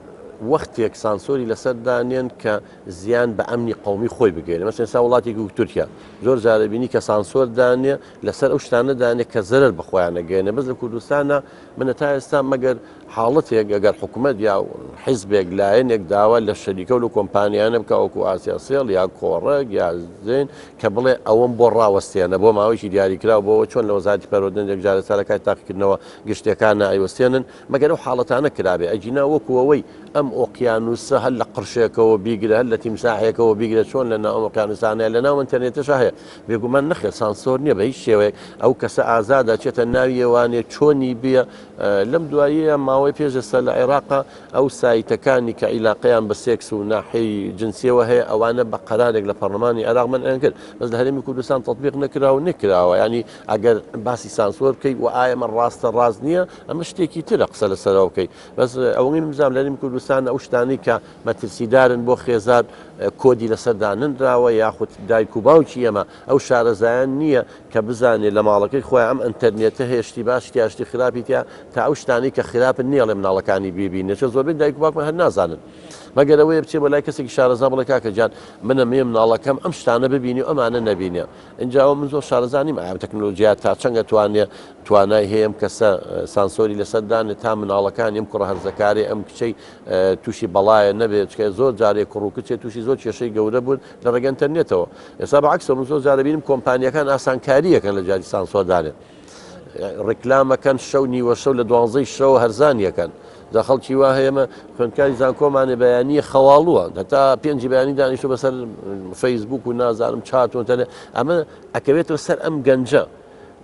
وەختێک سانسۆری لەسەر دانێن کە زیان بە ئەمنی قومی خۆی بگەێنێ مەسەن ئێستا وڵاتێکی وەک تورکیا زۆر جارە بینی کە سانسۆر دانێ لەسەر ئەو شتانە دانێ کە زەرەر بە خۆیان نەگەێنێ بەس لە کوردستانە منە تا ئێستا مەگەر حاڵەتێک ئەگەر حکومەت یا حیزبێک لایەنێک داوا لە شەریکە و لە کۆمپانیانە بکا وەکو ئاسیا سێڵ یا کۆڕەک یا زین کە بڵێ ئەوەم بۆ ڕاوەستێنە بۆ ماوەیەکی دیاریکراو بۆ چۆن لە وەزارەتی پەروەردە یەکجار ئێستا لە کاتی تاقیکردنەوە گشتیەکانە ئەیوەستێنن مەگەر ئەو حاڵەتانە کرابێ ئەگینا وەکو ئەوەی. ئەم ئۆقیانووسە هەر لە قرشێکەوە بیگرە هەر لە تیمساحێکەوە بیگرە چۆن لە ناو ئەم ئۆقیانووسانە لە ناو ئەنتەرنێتەشا هەیە بێگومان نەخێر سانسۆر نییە بە هیچ شێوەیەک ئەو کەسە ئازادە چێتە ناویەوانێ چۆنی بێ لەم دواییە ماوەی پێش ئێستا لە عێراقا ئەو سایتەکانی کە عیلاقەیان بە سێکس و ناحیەی جنسیەوە هەیە ئەوانە بە قەرارێک لە پەرلەمانی عێراق مەنعیان کرد بەس لە هەرێمی کوردستان تەتبیق نەکرا و نەکراوە یانی ئەگەر باسی سانسۆر بکەی و ئایا ئەمە ڕاستە ڕاست نییە ئەمە شتێکی ترە قسە لەسەرەوە بکەی بەس ئەوەی من بزانم لە هەرێمی کوردستان ئەو شتانەی کە مەترسیدارن بۆ خێزان کۆدی لەسەر دانەنراوە یاخود دایک و باوکی ئێمە ئەو شارەزایان نییە کە بزانێ لە ماڵەکەی خۆیان ئەم ئەنتەرنێتە هەیە شتی باشی تیا شتی خراپی تیا تا ئەو شتانەی کە خراپن نەیەڵێ مناڵەکانی بیبینێ چۆن زۆربەی دایک و باوکمان هەر نازانن مەگەر ئەوەیە بچێ بۆ لای کەسێکی شارەزا بڵێ کاکە گیان من ئەمەوێ مناڵەکەم ئەم شتانە ببینی و ئەمانە نەبینێ ئینجا ئەوە من زۆر شارەزا نیم ئایا تەکنۆلۆژیا تا چەند ئەتوانێ توانای هەیە ئەم کەسە سانسۆری لەسەر دانێ تا مناڵەکانی ئەم کوڕە هەرزەکارەی ئەم کچەی تووشی بەڵایە نەبێت چکە زۆر جارێ کوڕ و کچێ تووشی زۆر کێشەی گەورە بوون لە ڕێگە ئینتەرنێتەوە ئێستا بە عەکسەوە من زۆر جار ئەبینم کۆمپانیاکان ئاسانکارییەکەن لە جیاتی سانسۆر دانێ ڕیکلامەکەن شەو نیوە شەو لە دوانزەی شەو هەرزانیەکەن جا خەڵکی وا هەیە ئێمە خوێندکاری زانکۆمانێ بەیانیە خەواڵووە هەتا پێنجی بەیانی دانیشتووە بەسەر فەیسبوک و نازانم چات و تەنێ ئەمە ئەکەوێتەوە سەر ئەم گەنجە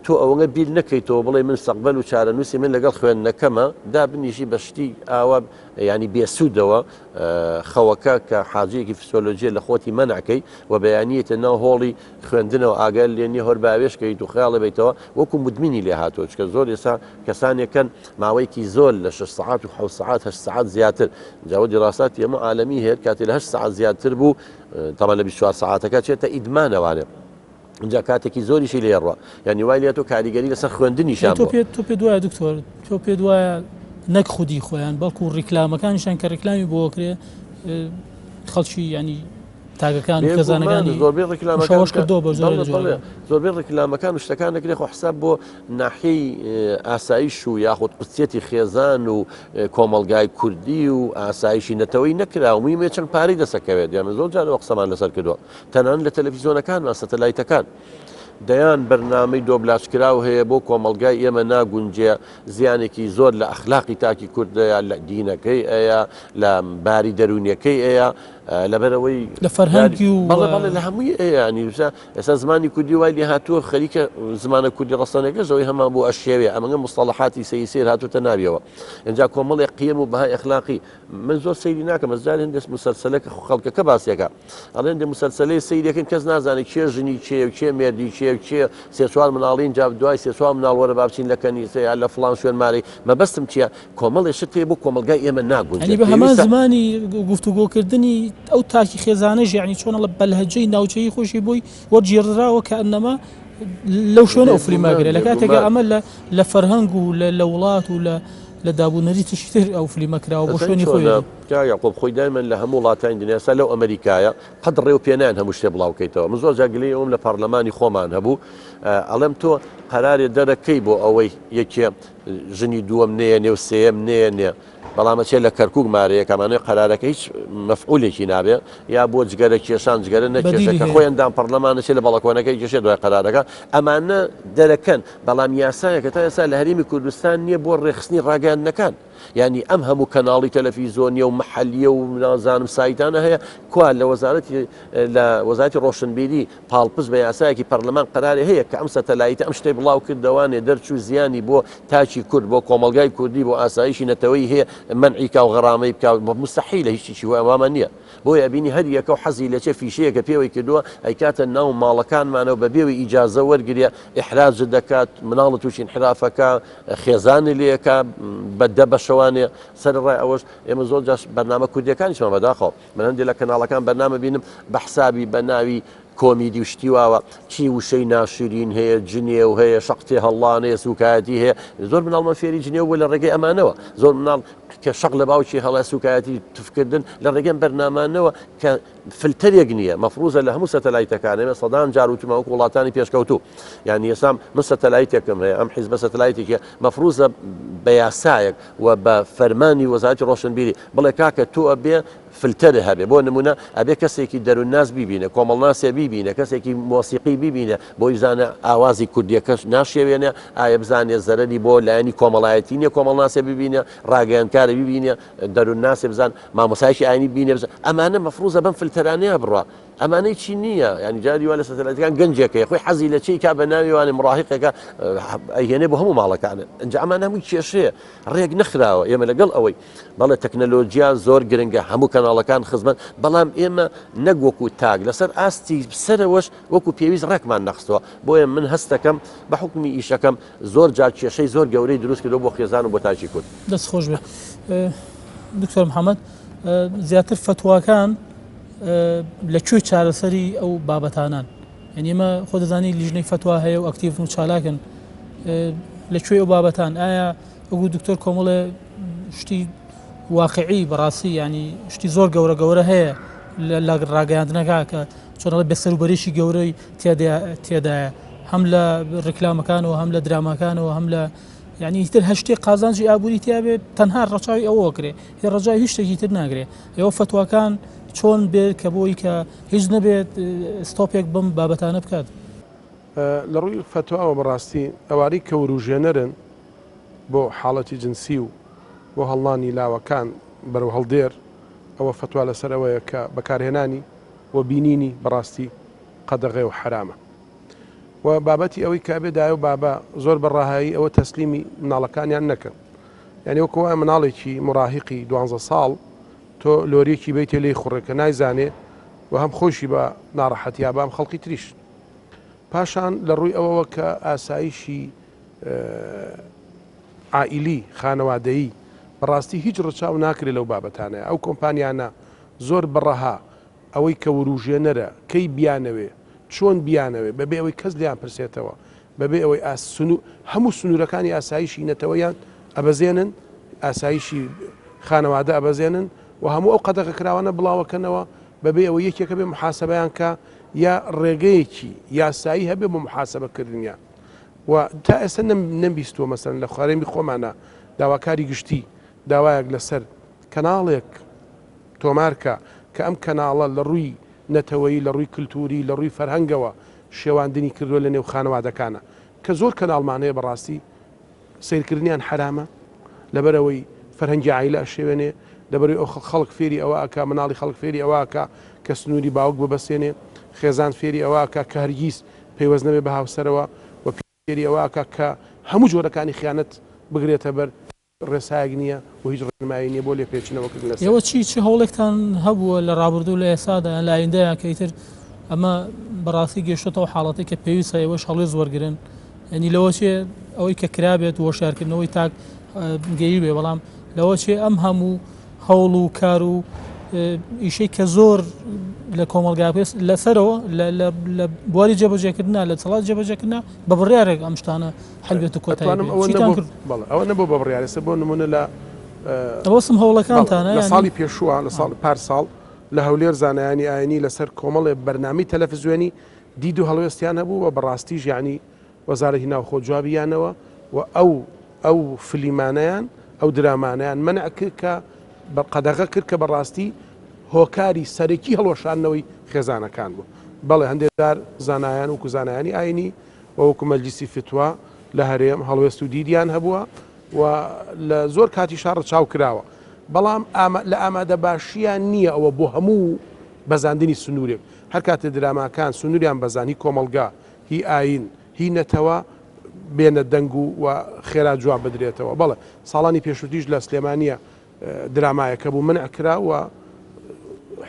تۆ ئەوەنە بیر نەکەیتەوە بڵێ من سەقبەل و چارەنووسی من لەگەڵ خوێندنەکەمە دابنیشی بە شتی ئاوا ینی بێسوودەوە خەوەکە کە حاجەیەکی فسۆلۆجیە لە خۆتی مەنعکەی و بەیانیەتە ناو هۆڵی خوێندنەوە ئاگای لێ نیە هۆر باوێش کەیت و خەیاڵێ بەیتەوە وەکو مدمینی لێ هاتووە چکە زۆر ئێستا کەسانێکن ماوەیەکی زۆر لە 6 سەعات و 7 سەعات 8 سەعات زیاتر جاوە دیراساتی ئەمە عالەمی هەیە کاتێ لە 8 سەعات زیاتر بوو تەمان لە 24 سەعاتەکە چێتە ئیدمانەوانێ اینجا کاتێکی زۆریشی لێ ڕوە یعنی وای لێ تۆ کاریگەری لەسەر خوێندنیشان تۆ پێ تۆ پێ دوایە دکتۆر تۆ پێ دوایە نەک خودی خۆیان بەڵکو ڕیکلامەکانیشان کە ڕیکلامی بۆکرێ خەڵکی ینی تاکەکان و خێزانەکانی زۆربەی ڕیکلامەکان شەوەش کردەوە بە زۆر لە جۆرە. زۆربەی ڕیکلامەکان و شتەکان دەکرێت خۆ حساب بۆ ناحیەی ئاسایش و یاخود قودسیەتی خێزان و کۆمەڵگای کوردی و ئاسایشی نەتەوەی نەکرا و مویمە چەند پارەی دەسەکەوێت یان زۆر جار ئەوە قسەمان لەسەر کردووە تەنانەت لە تەلەفیزیۆنەکانمان سەتەلایتەکان دەیان بەرنامەی دۆبلاژکراو هەیە بۆ کۆمەڵگای ئێمە ناگونجێ زیانێکی زۆر لە ئەخلاقی تاکی کورد دەیە لە دینەکەی ئەیە لە باری دەروونیەکەی ئەیە لەبەرئەوەی لە فەرهەنگی و بەڵێ بەڵێ لە هەمووی ئەیانی ئێستا زمانی کوردی وای لێ هاتووە خەریکە زمانە کوردی ڕەسەنەکەش ئەوەی هەمان بۆ ئەشێوێ ئەمەگە مستەڵەحاتی سەی سیر هاتووتە ناویەوە ئینجا کۆمەڵێک قیەم و بەهای ئەخلاقی من زۆر سەیری ناکەم بەس جارێ هەندێک مسەلسەلە کە خەڵکەکە باسیەکە ئەڵێن دە مسەلسەلەی سەیرەکەن کەس نازانێت کێ ژنی کێ و کێ مێردی کێ و کێ سێ چوار مناڵین جا دوای سێ چوار مناڵ وەرە با بچین لە کەنیسە یا لە فڵان شوێن مارەی مەبەستم چییە کۆمەڵێ شت هەیە بۆ کۆمەڵگای ئێمە ناگونجێت یعنی بە هەمان پێویستە زمانی گفتوگۆکردنی ئەو تاکی خێزانەش یعنی چۆن ئەڵێ بە لەهجەی ناوچەیی خۆشی بۆی وەرگێڕدراوە کە ئەنەما لەو شوێنە ئەو فلیمە بێگومان گرێ لە کاتێکا بێگومان ئەمە لە لە فەرهەنگ و لە لە وڵات و لە لە دابونەریتێکی تر ئەو فلیمە کراوە بۆ ئەزانی شوێنی چۆنە خۆیەتی. کاک یاقوب خۆی دایمەن لە هەموو وڵاتانی دنیا ئێستا لەو ئەمەریکایە قەت ڕێ و پێ نایەن هەموو شتێ بڵاو کەیتەوە من زۆر جار گلەیی ئەوەم لە پەڕلەمانی خۆمان هەبوو ئەڵێم تۆ قەرارێ دەرەکەی بۆ ئەوەی یەکێ ژنی دووەم نەیەنێ و سێیەم نەیەنێ بەڵام ئەچێ لە کەرکوک مارەیەکە مانای قەرارەکە هیچ مەفعولێکی نابێ یا بۆ جگەرە کێشان جگەرە نەکێشە بەدیلی کە هەیە. خۆی ئەندام پەڕلەمان ئەچێ لە بەڵەکۆنەکەی کێشێ دوای قەرارەکە ئەمانە دەرەکەن بەڵام یاسایەکە تا ئێستا لە هەرێمی کوردستان نییە بۆ ڕێکخستنی ڕاگەیاندنەکان یانی ئەم هەموو کەناڵی تەلەفیزۆنیە و محەلیە و نازانم سایتانە هەیە کوا لە وەزارەتی لە وەزارەتی ڕۆشنبیری پاڵپشت بە یاسایەکی پەرلەمان قەرارێ هەیە کە ئەم سەتەلایتە ئەم شتەی بڵاو کردەوانێ دەرچوو زیانی بۆ تاکی کورد بۆ کۆمەڵگای کوردی بۆ ئاسایشی نەتەوەی هەیە مەنعی کا و غەرامەی بکا مستحیلە هیچ شتێکی وامان نییە بۆیە ئەبینی هەر یەکە و حەزی لەچێ فیشەیەکە پێوەی کردووە ئەیکاتە ناو ماڵەکانمانەوە بە بێوی ئیجازە وەرگرێ ئیحراجت دەکات مناڵت تووشی انحرافەکە خێزانی لێکا بە دە بەشەوانێ سەرەڕای ئەوەش ئێمە زۆر جاش بەرنامە کوردیەکانیشمان بەداخەوە من هەندێک لە کەناڵەکان بەرنامە بینم بە حسابی بە ناوی کۆمیدی و شتی واوە چی وشەی ناشرین هەیە جنێو هەیە شەق تێ هەڵڵان هەیە سوکایەتی هەیە زۆر مناڵمان فێری جنێو بوو لە ڕێگەی ئەمانەوە زۆر مناڵ کە شەق لە باوکی هەڵە سوکایەتی تفکردن لە ڕێگەی بەرنامانەوە کە فلتەرێک نییە مەفروزە لە هەموو سەتەلایتەکان ئێمە سەدان جار وتومە وەکو وڵاتانی پێشکەوتوو یعنی ئێستا من سەتەلایتێکم هەیە ئەم حیزبە سەتەلایتێکی مەفروزە بە یاسایەک و بە فەرمانی وەزارەتی ڕۆشنبیری بڵێ کاکە تۆ ئەبێ فلتەر هەبێ بۆ نمونە ئەبێ کەسێکی دەروونناس بیبینێ کۆمەڵناسێ بیبینێ کەسێکی مۆسیقی بیبینێ بۆی بزانێ ئاوازی کوردیەکەش ناشێوێنێ ئایا بزانێ زەرەری بۆ لایەنی کۆمەڵایەتی نیە کۆمەڵناسێ ببینێ ڕاگەیەنکارە ببینێ دەروونناسێ بزان مامۆسایەکی ئاینی ببینێ بزان ئەمانە مەفروزە بەم فلتەرانەیە بڕوا ئەمانەی چی نییە ینی جاری وا لە سەتەلایتەکان گەنجێک هەیە خۆی حەزی لە چی کا بە ناوی وانێ مڕاهقێکە ئەیهێنێ بۆ هەموو ماڵەکان ئینجا ئەمانە هەمووی کێشەیە ڕێک نەخراوە ئێمە لەگەڵ ئەوەی بەڵێ تەکنەلۆجیا زۆر گرنگە هەموو کەناڵەکان خزمەت بەڵام ئێمە نەک وەکو تاک لەسەر ئاستی سەرەوەش وەکو پێویست ڕێکمان نەخستووە بۆیە من هەستەکەم بە حوکمی ئیشەکەم زۆر جار کێشەی زۆر گەورەی دروست کردووە بۆ خێزان و بۆ تاکی کورد. دەست خۆش بێ دکتۆر محەممەد زیاتر فەتواکان لە کوێ چارەسەری ئەو بابەتانان یعنی ئێمە خۆ دەزانی لیژنەی فەتوا هەیە و ئەکتیڤن و چالاکن لە کوێ ئەو بابەتان ئایا وەکو دکتۆر کۆمەڵێ شتی واقعی بەڕاستی ینی شتی زۆر گەورە گەورە هەیە لە ڕاگەیاندنەکە کە چۆنەڵە بێسەروبەریی گەورەی تێدایە هەم لە ڕیکلامەکانەوە هەم لە دراماکانەوە هەم لە یعنی تر هەشتێ قازانجی ئابووری تیاابێ تەنها ڕەچاوی ئەوە کرێ هێ ڕەجای هیچ شتێکی تر ناگرێ ئێوە فتواکان چۆن بێت کە بۆی کە هیچ نەبێت ستۆپێک بم بابەتانە بکات. لە ڕووی فەتواوە بەڕاستی ئەوانەی کە وروژێنەرن بۆ حاڵەتی جنسی و بۆ هەڵنانی لاوەکان بەرەو هەڵدێر ئەوە فەتوا لەسەر ئەوەیە کە بەکارهێنانی و بینینی بەڕاستی قەدەغەیە و حەرامە و بابەتی ئەوەی کە ئەبێ دایە و بابە زۆر بە ڕەهایی ئەوە تەسلیمی مناڵەکانیان نەکەن یعنی وەکو وایە مناڵێکی مراهقی دوانزە ساڵ تۆ لۆریەکی بیتێ لێی خوڕێ کە نایزانێ و هەم خۆشی بە ناڕەحەتیا بام خەڵکی تریش پاشان لە ڕووی ئەوەوە کە ئاسایشی عائیلی، خانەوادەیی، بەڕاستی هیچ ڕچاو ناکرێ لەو بابەتانەیا، ئەو کۆمپانیانە زۆر بە ڕەها ئەوەی کە وروژێنەرە کەی بیانەوێ چۆن بیانەوێ بەبێ ئەوەی کەس لێیان پرسێتەوە بەبێ ئەوەی ئاس سنو هەموو سنوورەکانی ئاسایشی نەتەوەیان ئەبەزێنن ئاسایشی خانەوادە ئەبەزێنن و هەموو ئەو قەدەغەکراوانە بڵاوەکەنەوە بەبێ ئەوەی یەکێک هەبێ محاسبەیان کا یا ڕێگەیەکی یاسایی هەبێ بۆ محاسبە کردنیان و تا ئێستا نەمبیستووە مەسەلەن لە هەرێمی خۆمانە داواکاری گشتی داوایەک لەسەر کەناڵێک تۆمار کا کە ئەم کەناڵە لە ڕووی نەتەوەیی لە ڕووی کلتوری لە ڕووی فەرهەنگەوە شێواندنی کردووە لە نێو خانەوادەکانە کە زۆر کەناڵمان هەیە بەڕاستی سەیرکردنیان حەرامە لەبەرئەوەی فەرهەنگی عایلە ئەشێوێنێ لەبەرئەوەی ئەو خەڵک فێری ئەوە ئەکا مناڵی خەڵک فێری ئەوە ئەکا کە سنووری باوک ببەسێنێ خێزان فێری ئەوە ئەکا کە هەرگیز پەیوەست نەبێ بە هاوسەرەوە و فێری ئەوە ئەکا کە هەموو جۆرەکانی خیانەت بگرێتە بەر ڕێسایەک نییە و هیچ ڕێنمایی نییە بۆ لێپێچینەوە کردن لەسەری. ئێوە چی چ هەوڵێکتان هەبووە لە ڕابردوو لە ئێستادا یان لە ئایندەیا کە ئیتر ئەمە بەڕاستی گەیشتۆتە ئەو حاڵەتەی کە پێویستە ئێوەش هەڵوێست وەرگرن یعنی لەوە چێ ئەوەی کە کرابێت هۆشیارکردنەوەی تاک گەیبێ بەڵام لەوە چێ ئەم هەموو هەوڵ و کار و ئیشەی کە زۆر لە کۆمەلگا لەسەرەوە لە بواری جێبەجێکردنا لە سەڵات جێبەجێکردنا بە بڕیارێک ئەم شتانە حلبێت و کۆتایی ئەوە نەبوو بە بڕیارێ سە بۆ نمونە لە ئەوەسم هەوڵەکانتانە لە ساڵی پێشووە لە ساڵ پار ساڵ لە هەولێر زانایانی ئاینی لەسەر کۆمەڵێ بەرنامی تەلەفزیۆنی دید و هەڵوێستیان هەبوو و بەڕاستیش یانی وەزارەتی ناوخۆ جوابی یانەوە و ئەو ئەو فلیمانەیان ئەو درامانەیان مەنع کرد کە بە قەدەغە کرد کە بەڕاستی هۆکاری سەرەکی هەڵوەشاندنەوەی خێزانەکان بوو. بەڵێ هەندێک جار زانایان وەکو زانایانی ئاینی و وەکو مەجلیسی فتوا لە هەرێم هەڵوێست و دیدیان هەبووە و لە زۆر کاتیشا ڕچاو کراوە بەڵام لە ئامادەباشیان نییە ئەوە بۆ هەموو بەزاندنی سنوورێک هەر کاتێ دراماکان سنووریان بەزان هی کۆمەڵگا، هی ئایین، هی نەتەوە بێنە دەنگ و و خێرا جواب بدرێتەوە. بەڵێ ساڵانی پێشووتریش لە سلێمانییە درامایەک هەبوو مەنع کرا و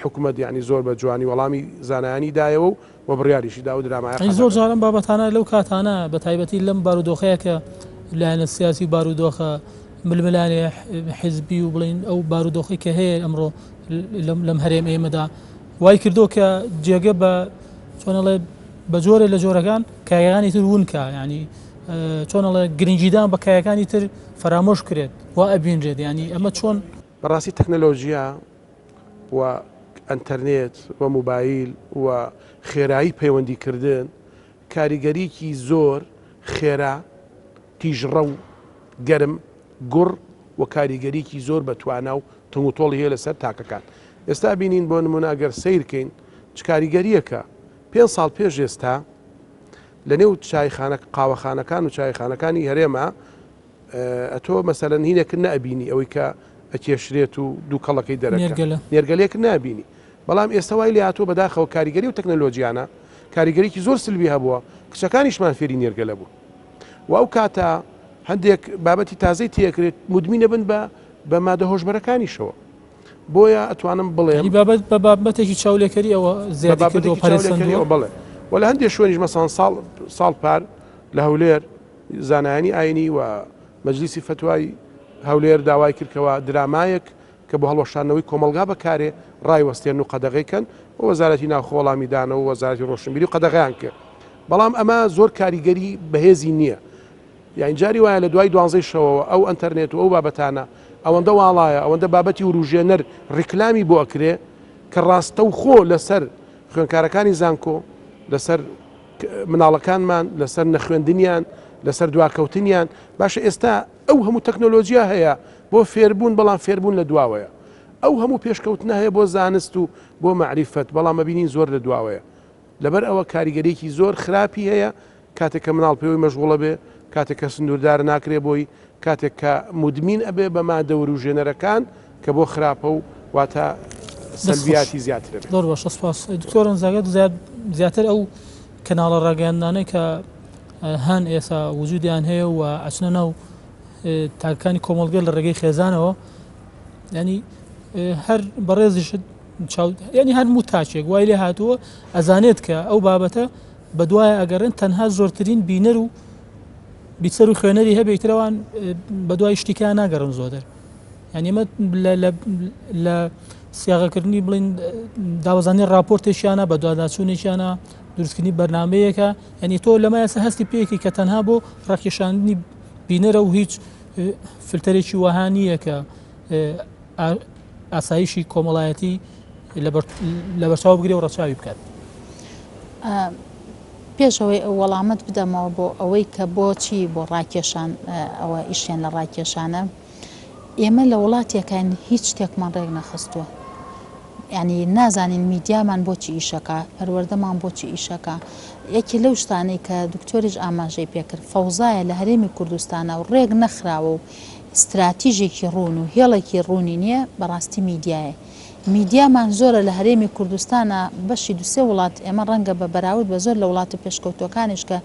حکومەت یانی زۆر بە جوانی وەڵامی زانایانی دایەوە و و بڕیاریشی دا و درامایە یانی زۆر جار ئەم بابەتانە لەو کاتانە بە تایبەتی لەم بارودۆخەیە کە لایەنە سیاسی و بارودۆخە ململانێ حیزبی و بڵین ئەو بارودۆخی کە هەیە ئەمڕۆ لەم هەرێم ئێمەدا وای کردووە کە جێگە بە چۆن ئەڵێ بە جۆرێ لە جۆرەکان کایەکانی تر ون کا ینی چۆن ئەڵێ گرنگیدان بە کایەکانی تر فەرامۆش کرێت وا ئەبینرێت ینی ئەمە چۆن بەڕاستی تەکنەلۆژیا و ئەتەرنێت و موبایل و خێرایی پەیوەندیکردن کاریگەریکی زۆر خێرا تیژڕەو، گەرم، گوڕ و کاریگەریی زۆر بە توانا و تنگوتۆڵی هەیە لەسەر تاکەکان. ئێستا بینین بۆ نمونە ئەگەر سەیر کەین چ کاریگەریەکە پێ ساڵ پێش ئێستا لە نێو چایخانە قاوەخانەکان و چایخانەکانی هەرێمە ئەتۆ مەسەلەن هینێکت نەئەبینی ئەوەی کە ئەکێشرێت و دووکەڵەکەی دەرەکە نێرگەلە. نێرگەلێکت نابینی بەڵام ئێستا وای لێ هاتووە بەداخەوە کاریگەری و تەکنەلۆجیانە کاریگەریکی زۆر سلبی هەبووە کچەکانیشمان فێری نێرگەلە بوون و ئەو کاتە هەندێک بابەتی تازەی تێکرێت مدمینە بن بە بە مادە هۆشبەرەکانیشەوە بۆیە ئەتوانم بڵێم یعنی بابەت بە بابەتێکی چاولێکەری ئەوە بە زیادی کردووە بابەتێکی پەرەی چاولێکەریەوە سەندووە بەڵێ و لە هەندێک شوێنیش مەسەڵەن ساڵ ساڵ پار لە هەولێر زانایانی ئاینی و مەجلیسی فەتوای هەولێر داوای کرد کەوا درامایەک کە بۆ هەڵوەشاندنەوەی کۆمەڵگا بەکارێ ڕایوەستێنن و قەدەغەی کەن و وەزارەتی ناوخۆ وەڵامی دانەوە و وەزارەتی ڕۆشنبیری و قەدەغەیان کرد بەڵام ئەمە زۆر کاریگەری بەهێزی نییە یانی جاری وایە لە دوای دوانزەی شەوەوە ئەو ئەنتەرنێت و ئەو بابەتانە ئەوەندە واڵایە ئەوەندە بابەتی وروژێنەر ڕیکلامی بۆ ئەکرێ کە ڕاستەوخۆ لەسەر خوێنکارەکانی زانکۆ لەسەر مناڵەکانمان لەسەر نەخوێندنیان لەسەر دواکەوتنیان باشە ئێستا ئەو هەموو تەکنۆلۆجیا هەیە بۆ فێربوون بەڵام فێربوون لە دواوەیە ئەو هەموو پێشکەوتنە هەیە بۆ زانست و بۆ مەعریفەت بەڵام ئەبینین زۆر لە دواوەیە لەبەر ئەوە کاریگەریەکی زۆر خراپی هەیە کاتێک کە مناڵ پێوەی مەشغوڵە بێ کاتێک کە سندوردار ناکرێ بۆی کاتێک کە مدمین ئەبێ بە مادە وروژێنەرەکان کە بۆ خراپە و واتە سەلبیاتی زیاترە بێت. زۆر باشە سپاس دکتۆر ئەنزاگەر زیاتر ئەو کەناڵە ڕاگەیاندنانەی کە هەن ئێسا وجودیان هەیە و ئەچنە ناو تاکانی کۆمەڵگە لە ڕێگەی خێزانەوە ینی هەر بەڕێزیشت ینی هەر موتاچێک وای لێ هاتووە ئەزانێت کە ئەو بابەتە بەدوایە ئەگەڕێن تەنها زۆرترین بینەر و بیسەر و خوێنەری هەبێ ئیتر ئەوان بەدوای شتیکان ناگەڕن زۆتر یعنی ئێمە لە سیاغەکردنی بڵین داوەزانی راپۆرتێکیانە بە دواداچوونێکیانە دروستکردنی بەرنمەیەکە یعنی تۆ لەمە ئێستا هەستی پێکی کە تەنها بۆ ڕاکێشاندنی بینەرە و هیچ فلتەرێکی وەها نییە کە ئاسایشی کۆمەڵایەتی لەبەرچاو بگرێ و ڕەچاوی بکات. پێش ئەوەی ئەو وەڵامەت بدەمەوە بۆ ئەوەی کە بۆچی بۆ ڕاکێشان ئەوە ئیشیان لە ڕاکێشانە ئێمە لە وڵاتێکین هیچ شتێکمان ڕێک نەخستووە یعنی نازانین میدیامان بۆچی ئیشەکە پەروەردەمان بۆچی ئیشەکە یەکێ لەو شتانەی کە دکتۆریش ئاماژەی پێکرد فەوزایە لە هەرێمی کوردستانە و ڕێک نەخراوە و ستراتیژێکی ڕوون و هێڵێکی ڕوونی نییە بەڕاستی میدیایە میدیامان زۆرە لە هەرێمی کوردستانا بەشی دوسێ وڵات ئێمە ڕەنگە بە بەراورد بە زۆر لە وڵاتە پێشکەوتوەکانیش کە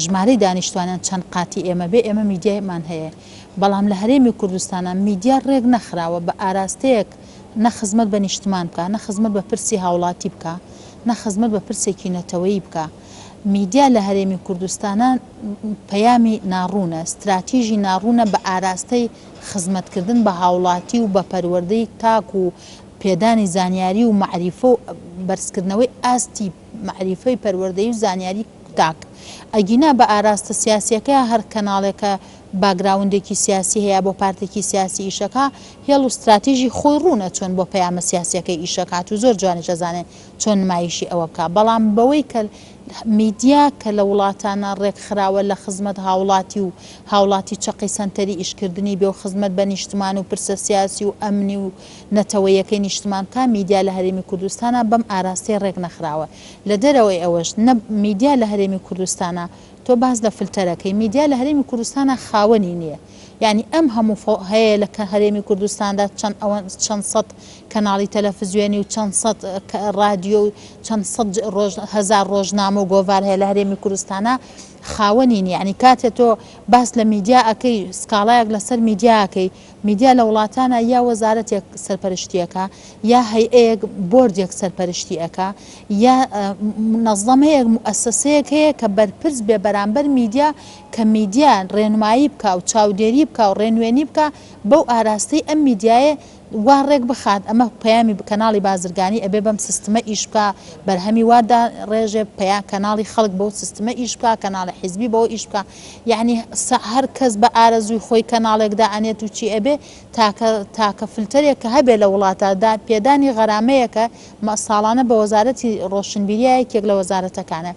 ژمارەی دانیشتوانیان چەند قاتی ئێمە بێ ئێمە میدیایمان هەیە بەڵام لە هەرێمی کوردستانا میدیا ڕێک نەخراوە بە ئاراستەیەک نە خزمەت بە نیشتمان بکا نە خزمەت بە پرسی هاوڵاتی بکا نە خزمەت بە پرسێکی نەتەوەیی بکا میدیا لە هەرێمی کوردستانا پەیامی ناڕوونە ستراتیژی ناڕوونە بە ئاراستەی خزمەتکردن بە هاوڵاتی و بە پەروەردەی تاک و پێدانی زانیاری و مەعریفە و بەرزکردنەوەی ئاستی مەعریفەی پەروەردەیی و زانیاری تاک. ئەگینا بە ئاراستە سیاسیەکەیا هەر کەناڵێک کە background ێکی سیاسی هەیە بۆ پارتێکی سیاسی ئیشەکا هێڵ و ستراتیژی خۆی ڕوونە چۆن بۆ پەیامە سیاسیەکەی ئیشەکات و زۆر جوانیش ئەزانێ چۆن نمایشی ئەوە بکا بەڵام بەوەی کە میدیا کە لە وڵاتانە ڕێکخراوە لە خزمەت هاوڵاتی و هاوڵاتی چەقی سەنتەری ئیشکردنی بێ و خزمەت بە نیشتمان و پرسە سیاسی و ئەمنی و نەتەوەیەکەی نیشتمان بکا میدیا لە هەرێمی کوردستانا بەم ئاراستەیە ڕێکنەخراوە لە دەرەوەی ئەوەش نە میدیا لە هەرێمی کوردستانا تۆ باس لە فلتەرەکەی میدیا لە هەرێمی کوردستانا خاوەنی نیە یانی ئەم هەموو فۆ هەیە لە کە هەرێمی کوردستاندا چەند ئەوە چەند سەد کەناڵی تەلەفزیۆنی و چەند سەد ڕادیۆ و چەند سەد ڕۆژ هەزار ڕۆژنامە و گۆڤار هەیە لە هەرێمی کوردستانا خاوەنی نیە یانی کاتێ تۆ باس لە میدیا ئەکەی سکاڵایەک لەسەر میدیا ئەکەی میدیا لە وڵاتانا یا وەزارەتێک سەرپەرشتی ئەکا یا هەیئەیەک بۆردێک سەرپەرشتی ئەکا یا مونەزەمەیەک موئەسەسەیەک هەیە کە بەرپرس بێ بەرامبەر میدیا کە میدیا ڕێنمایی بکا و چاودێری بکا و ڕێنوێنی بکا بەو ئاراستەی ئەم میدیایە وا ڕێک بخات ئەمە پەیامی کەناڵی بازرگانی ئەبێ بەم سیستمە ئیش بکا بەرهەمی وا داڕێژێ پەیا کەناڵی خەڵک بەو سیستمە ئیش بکا کەناڵی حیزبی بەوە ئیش بکا یەعنی هەر کەس بە ئارەزووی خۆی کەناڵێک دائەنێت و چی ئەبێ تاکە تاکە فلتەرێک کە هەبێ لە وڵاتا دا پێدانی غەرامەیەکە ساڵانە بە وەزارەتی ڕۆشنبیریە یەکێک لە وەزارەتەکانە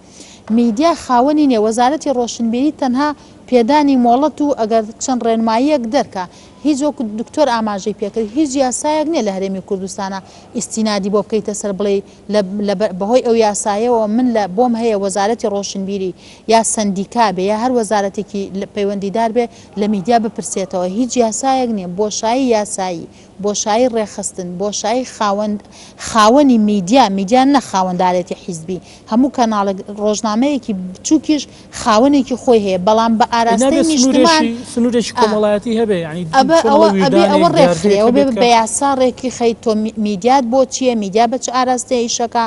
میدیا خاوەنی نیە وەزارەتی ڕۆشنبیری تەنها. پێدانی مۆڵەت و ئەگەر چەند ڕێنماییەک دەرکا هیچ وەکو دکتۆر ئاماژەی پێکرد هیچ یاسایەک نیە لە هەرێمی کوردستانا ئیستینادی بۆ بکەیتە سەر بڵێی لە لە بەهۆی ئەو یاسایەوە من لە بۆم هەیە وەزارەتی ڕۆشنبیری یا سەندیکا بێ یا هەر وەزارەتێکی پەیوەندیدار بێ لە میدیا بپرسێتەوە هیچ یاسایەک نیە بۆشایی یاسایی بۆشایی ڕێکخستن، بۆشایی خاوەن خاوەنی میدیا، میدیا نە خاوەندارێتی حیزبی، هەموو کەناڵێک، ڕۆژنامەیەکی بچووکیش خاوەنێکی خۆی هەیە، بەڵام بە ئەی ئاراستەی نابێ نیشتمان سنوورێکی سنوورێکی ئا کۆمەڵایەتی هەبێ یانی ئەبە چۆن ئەوە ئەڵێ ئەبێ ئەوە ویژدانێک ڕێکخرێ دیاردەیەک ئەوە بێ هەبێت کە بە یاسا ڕێکی خەی تۆ میدیات بۆ چییە میدیا بە چ ئاراستەیە ئیشەکا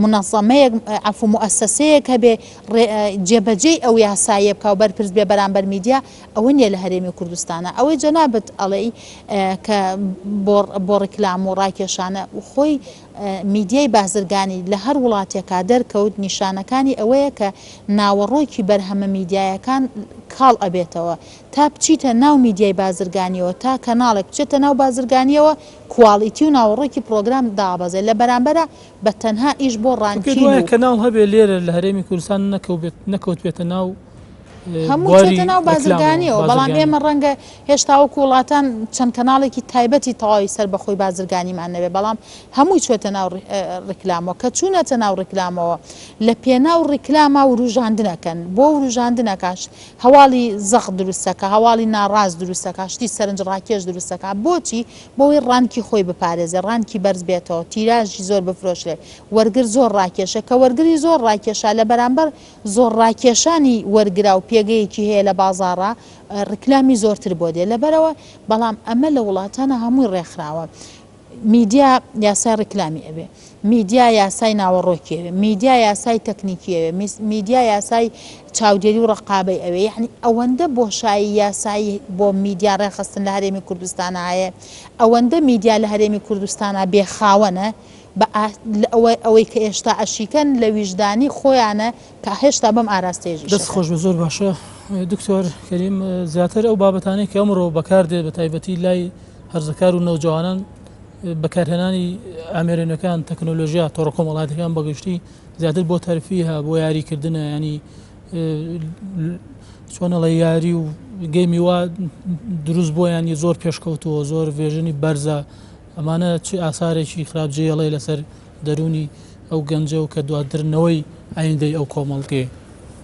مونەزەمەیەک عەفو موئەسەسەیەک هەبێ ڕێ جێبەجێی ئەو یاسایە بکا و بەرپرس بێ بەرامبەر میدیا ئەوە نیە لە هەرێمی کوردستانا ئەوەی جەنابت ئەڵێی کە بۆ بۆ ڕیکلام و ڕاکێشانە خۆی میدیای بازرگانی لە هەر وڵاتێکا دەرکەوت نیشانەکانی ئەوەیە کە ناوەڕۆکی بەرهەمە میدیایەکان کاڵ ئەبێتەوە تا بچیتە ناو میدیای بازرگانیەوە تا کەناڵێک بچێتە ناو بازرگانیەوە کواڵیتی و ناوەڕۆکی پڕۆگرام دابەزێ لە بەرامبەرا بە تەنها ئیش بۆ تۆ پێت ڕانکین وایە و کەناڵ هەبێ لێرە لە هەرێمی کوردستان نەکەوتبێتە ناو هەموو بواری چۆتە ناو ڕیکلامەوە، بازرگانیەوە، بەڵام بازرگانی. ئێمە ڕەنگە هێشتا وەکو وڵاتان چەند کەناڵێکی تایبەتی تەواوی سەر بەخۆی بازرگانیمان نەبێ، بەڵام هەمووی چۆتە ناو ڕیکلامەوە، کە چوونەتە ناو ڕیکلامەوە لە پێناو ڕیکلاما وروژاندنەکەن، بۆ وروژاندنەکە هەواڵی زەق دروستەکا، هەواڵی ناڕاست دروستەکا، شتی سەرنجڕاکێش دروستەکا، بۆچی؟ بۆوەی ڕانکی خۆی بپارێزێ، ڕانکی بەرز بێتەوە، تیراژی زۆر بفرۆشرێ، وەرگر زۆر ڕاکێشێ، کە وەرگری زۆر ڕاکێشا لە بەرامبەر زۆر ڕاکێشانی وەرگراو پێگەیەکی هەیە لە بازاڕا ڕیکلامی زۆرتر بۆ دێ لەبەرئەوە بەڵام ئەمە لە وڵاتانا هەمووی ڕێکخراوە میدیا یاسای ڕیکلامی ئەوێ میدیا یاسای ناوەڕۆکی ئەوێ میدیا یاسای تەکنیکی ئەوێ میدیا یاسای چاودێری و ڕقابەی ئەوێ یعنی ئەوەندە بۆشایی یاسایی بۆ میدیا ڕێکخستن لە هەرێمی کوردستانا هەیە ئەوەندە میدیا لە هەرێمی کوردستانا بێخاوەنە بە ئەوەی کە ئێشتا ئەشیکەن لە ویژدانی خۆیانە کە هێشتا بەم ئاراستەیەش ئیش دەست ئەکەن. خۆش بێت زۆر باشە دکتۆر کەریم زیاتر ئەو بابەتانەی کە ئەمڕۆ بەکاردێت بە تایبەتی لای هەرزەکار و نەوجەوانان بەکارهێنانی ئامێرە نوێکان تەکنۆلۆژیا تۆڕە کۆمەڵاتەکان بەگشتی زیاتر بۆ تەرفیه بۆ یاریکردنە ینی چۆنەڵە یاری و گەیمی وا دروست بۆ ینی زۆر پێشکەوتووە زۆر ڤێژنی بەرزە ئەمانە چ ئاسارێکی خراپ جێیەڵێ لەسەر دەروونی ئەو گەنجە و کە دواتر نەوەی ئایندەی ئەو کۆمەڵگەیە؟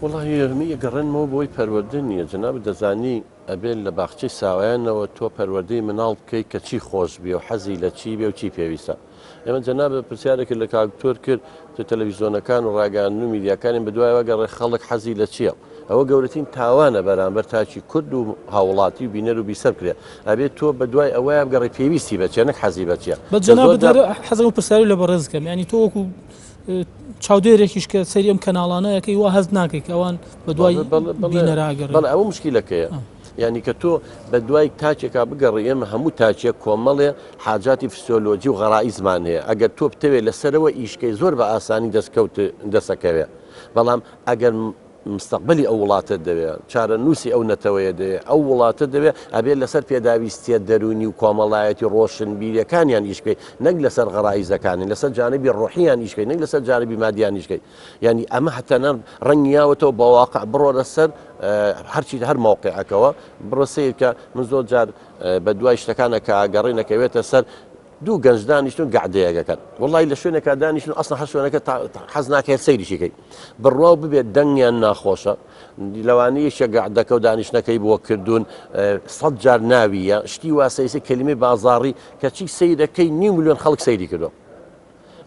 وەڵاهی من ئەگەڕێنمەوە بۆی پەروەردە نییە جەنابت دەزانی ئەبێ لە باخچەی ساوایانەوە تۆ پەروەردەی مناڵ بکەی کە چی خۆش بێ و حەزی لە چی بێ و چی پێویستە ئێمە جەنابت پرسیارێکت لە کاک دکتۆر کرد تۆ تەلەڤیزۆنەکان و ڕاگەیاندن و میدیاکانین بەدوایەوە گەڕێ خەڵک حەزی لە چییە ئەوە گەورەترین تاوانە بەرامبەر تاکی کورد و هاوڵاتی و بینەر و بیسەر بکرێ ئەبێت تۆ بەدوای ئەوەیە بگەڕێ پێویستی بە چیە نەک حەزی بە چیە بە کە جەنابت زۆر جار هەر حەزەکەم پرسیاری لە بەڕێز کەم یانی تۆ وەکو چاودێرێکیش کە سەیری ئەم کەناڵانە ئەکەی وا هەست ناکەی کە ئەوان بە دوای بەڵێ بەڵێ بەڵێ بینەرا ئەگەڕێن بەڵێ ئەوە مشکیلەکەیە یانی کە تۆ بە دوای تاکێکا بگەڕێ ئێمە هەموو تاکێک کۆمەڵێ حاجاتی فسیۆلۆجی و غەرائیزمان هەیە ئەگەر تۆ بتەوێت لەسەرەوە ئیشکەی زۆر بە ئاسانی دەستکەوت دەسەکەوێ بەڵام ئەگەر مستەقبەلی ئەو وڵاتەت دەوێ، چارەنووسی ئەو نەتەوەیە دەوێ، ئەو وڵاتە دەوێ، ئەبێ لەسەر پێداویستییە دەروونی و کۆمەڵایەتی و ڕۆشنبیرییەکانیان ئیش بکەی، نەک لەسەر غەرائیزەکانیان، لەسەر جانبی ڕۆحییان ئیش بکەی، نەک لەسەر جانبی مادیان ئیش بکەی. یانی ئەمە هەتەنە ڕەنگی یاوەتەوە بە واقع بڕۆرە سەر هەرچی هەر مەوقعەکەوە بڕۆ سەیر کە من زۆر جار بە دوای شتەکانە کە ئەگەڕێ نەکەوێتە سەر دوو گەنج دانیشتون گەعدەیەک ئەکەن وەڵی لە شوێنێکا دانیشتون ئەسڵەن هەر شوێنەکە حەز ناکەیت سەیریشی کەی بڕواو ببێت دەنگیان ناخۆشە لەوانەیە یەکێک گەعدەکە و دانیشتنەکەی بۆ کردوون سەد جار ناویە شتی وا سەیسە کەلیمەی بازاڕی کەچی سەیرەکەی نیو ملیۆن خەڵک سەیری کردووە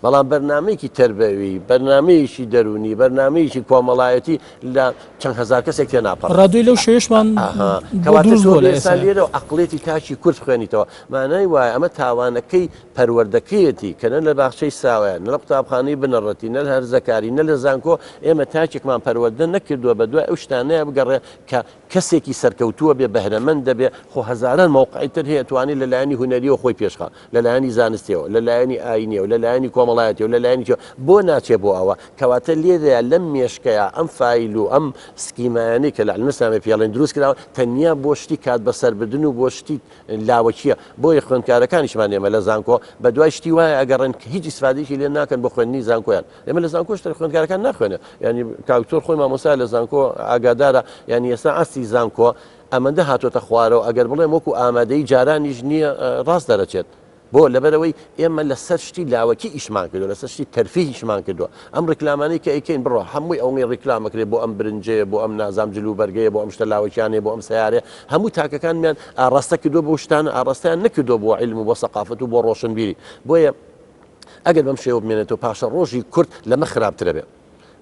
بەڵام بەرنامەیەکی تەربەوی، بەرنامەیەکی دەروونی، بەرنامەیەکی کۆمەڵایەتی لە چەند هەزار کەسێک تێناپەڕێت. ڕادیۆی لەو شەوێشمان ئەها، بۆ کەواتە دروست تۆ بووە لە ئێستا ئێستا. لێرەوە عەقڵیەتی تاکی کورد بخوێنیتەوە، مانای وایە ئەمە تاوانەکەی پەروەردەکەیەتی کە نە لە باخچەی ساوایان، نە لە قوتابخانەی بنەڕەتی، نە لە هەرزەکاری، نە لە زانکۆ ئێمە تاکێکمان پەروەردە نەکردووە بەدوای ئەو شتانەیا بگەڕێ کە کەسێکی سەرکەوتووە بێ، بەهرەمەندە بێ، خۆ هەزاران مەوقعی تر هەیە توانێ لە لایەنی هونەریەوە خۆی پێشخا، لە لایەنی زانستیەوە، لە لایەنی ئاینیەوە، لە لایەنی کۆمەڵ. کۆمەڵایەتیەوە لە لایەنی چیەوە بۆ ناچێ بۆ ئەوە کەواتە لێرەیا لەم مێشکەیا ئەم فایل و ئەم سکیمایانەی کە لە علم ئیسلامی پێڵێن دروست کراوە تەنیا بۆ شتی کات بەسەربردن و بۆ شتی لاوەکیە بۆیە خوێندکارەکانیشمان ئێمە لە زانکۆ بە دوای شتی وایە ئەگەڕێن کە هیچ ئیسفادەیەکی لێ ناکەن بۆ خوێندنی زانکۆیان ئێمە لە زانکۆش خوێندکارەکان ناخوێنێ یعنی کاکتۆر خۆی مامۆستا لە زانکۆ ئاگادارە یعنی ئێستا ئاستی زانکۆ ئەمەندە هاتۆتە خوارەوە ئەگەر بڵێم وەکو ئامادەی جارانیش نییە ڕاست دەرەچێت بۆ؟ لەبەرئەوەی ئێمە لەسەر شتی لاوەکی ئیشمان کردوە، لەسەر شتی تەرفیه ئیشمان کردوە. ئەم ڕیکلامانەی کە ئەیکەین بڕۆ هەمووی ئەوەی ڕیکلام ئەکرێ بۆ ئەم برنجەیە، بۆ ئەم نازام جل و بەرگەیە، بۆ ئەم شتە لاوەکیانەیە، بۆ ئەم سەیارەیە، هەموو تاکەکانمیان ئاڕاستە کردوە بەو شتانە، ئاڕاستەیان نەکردوە بۆ عیلم و بۆ سەقافەت و بۆ ڕۆشنبیری. بۆیە ئەگەر بەم شێوە بمێنێتەوە پاشەڕۆژی کورد لەمە خراپترە بێ.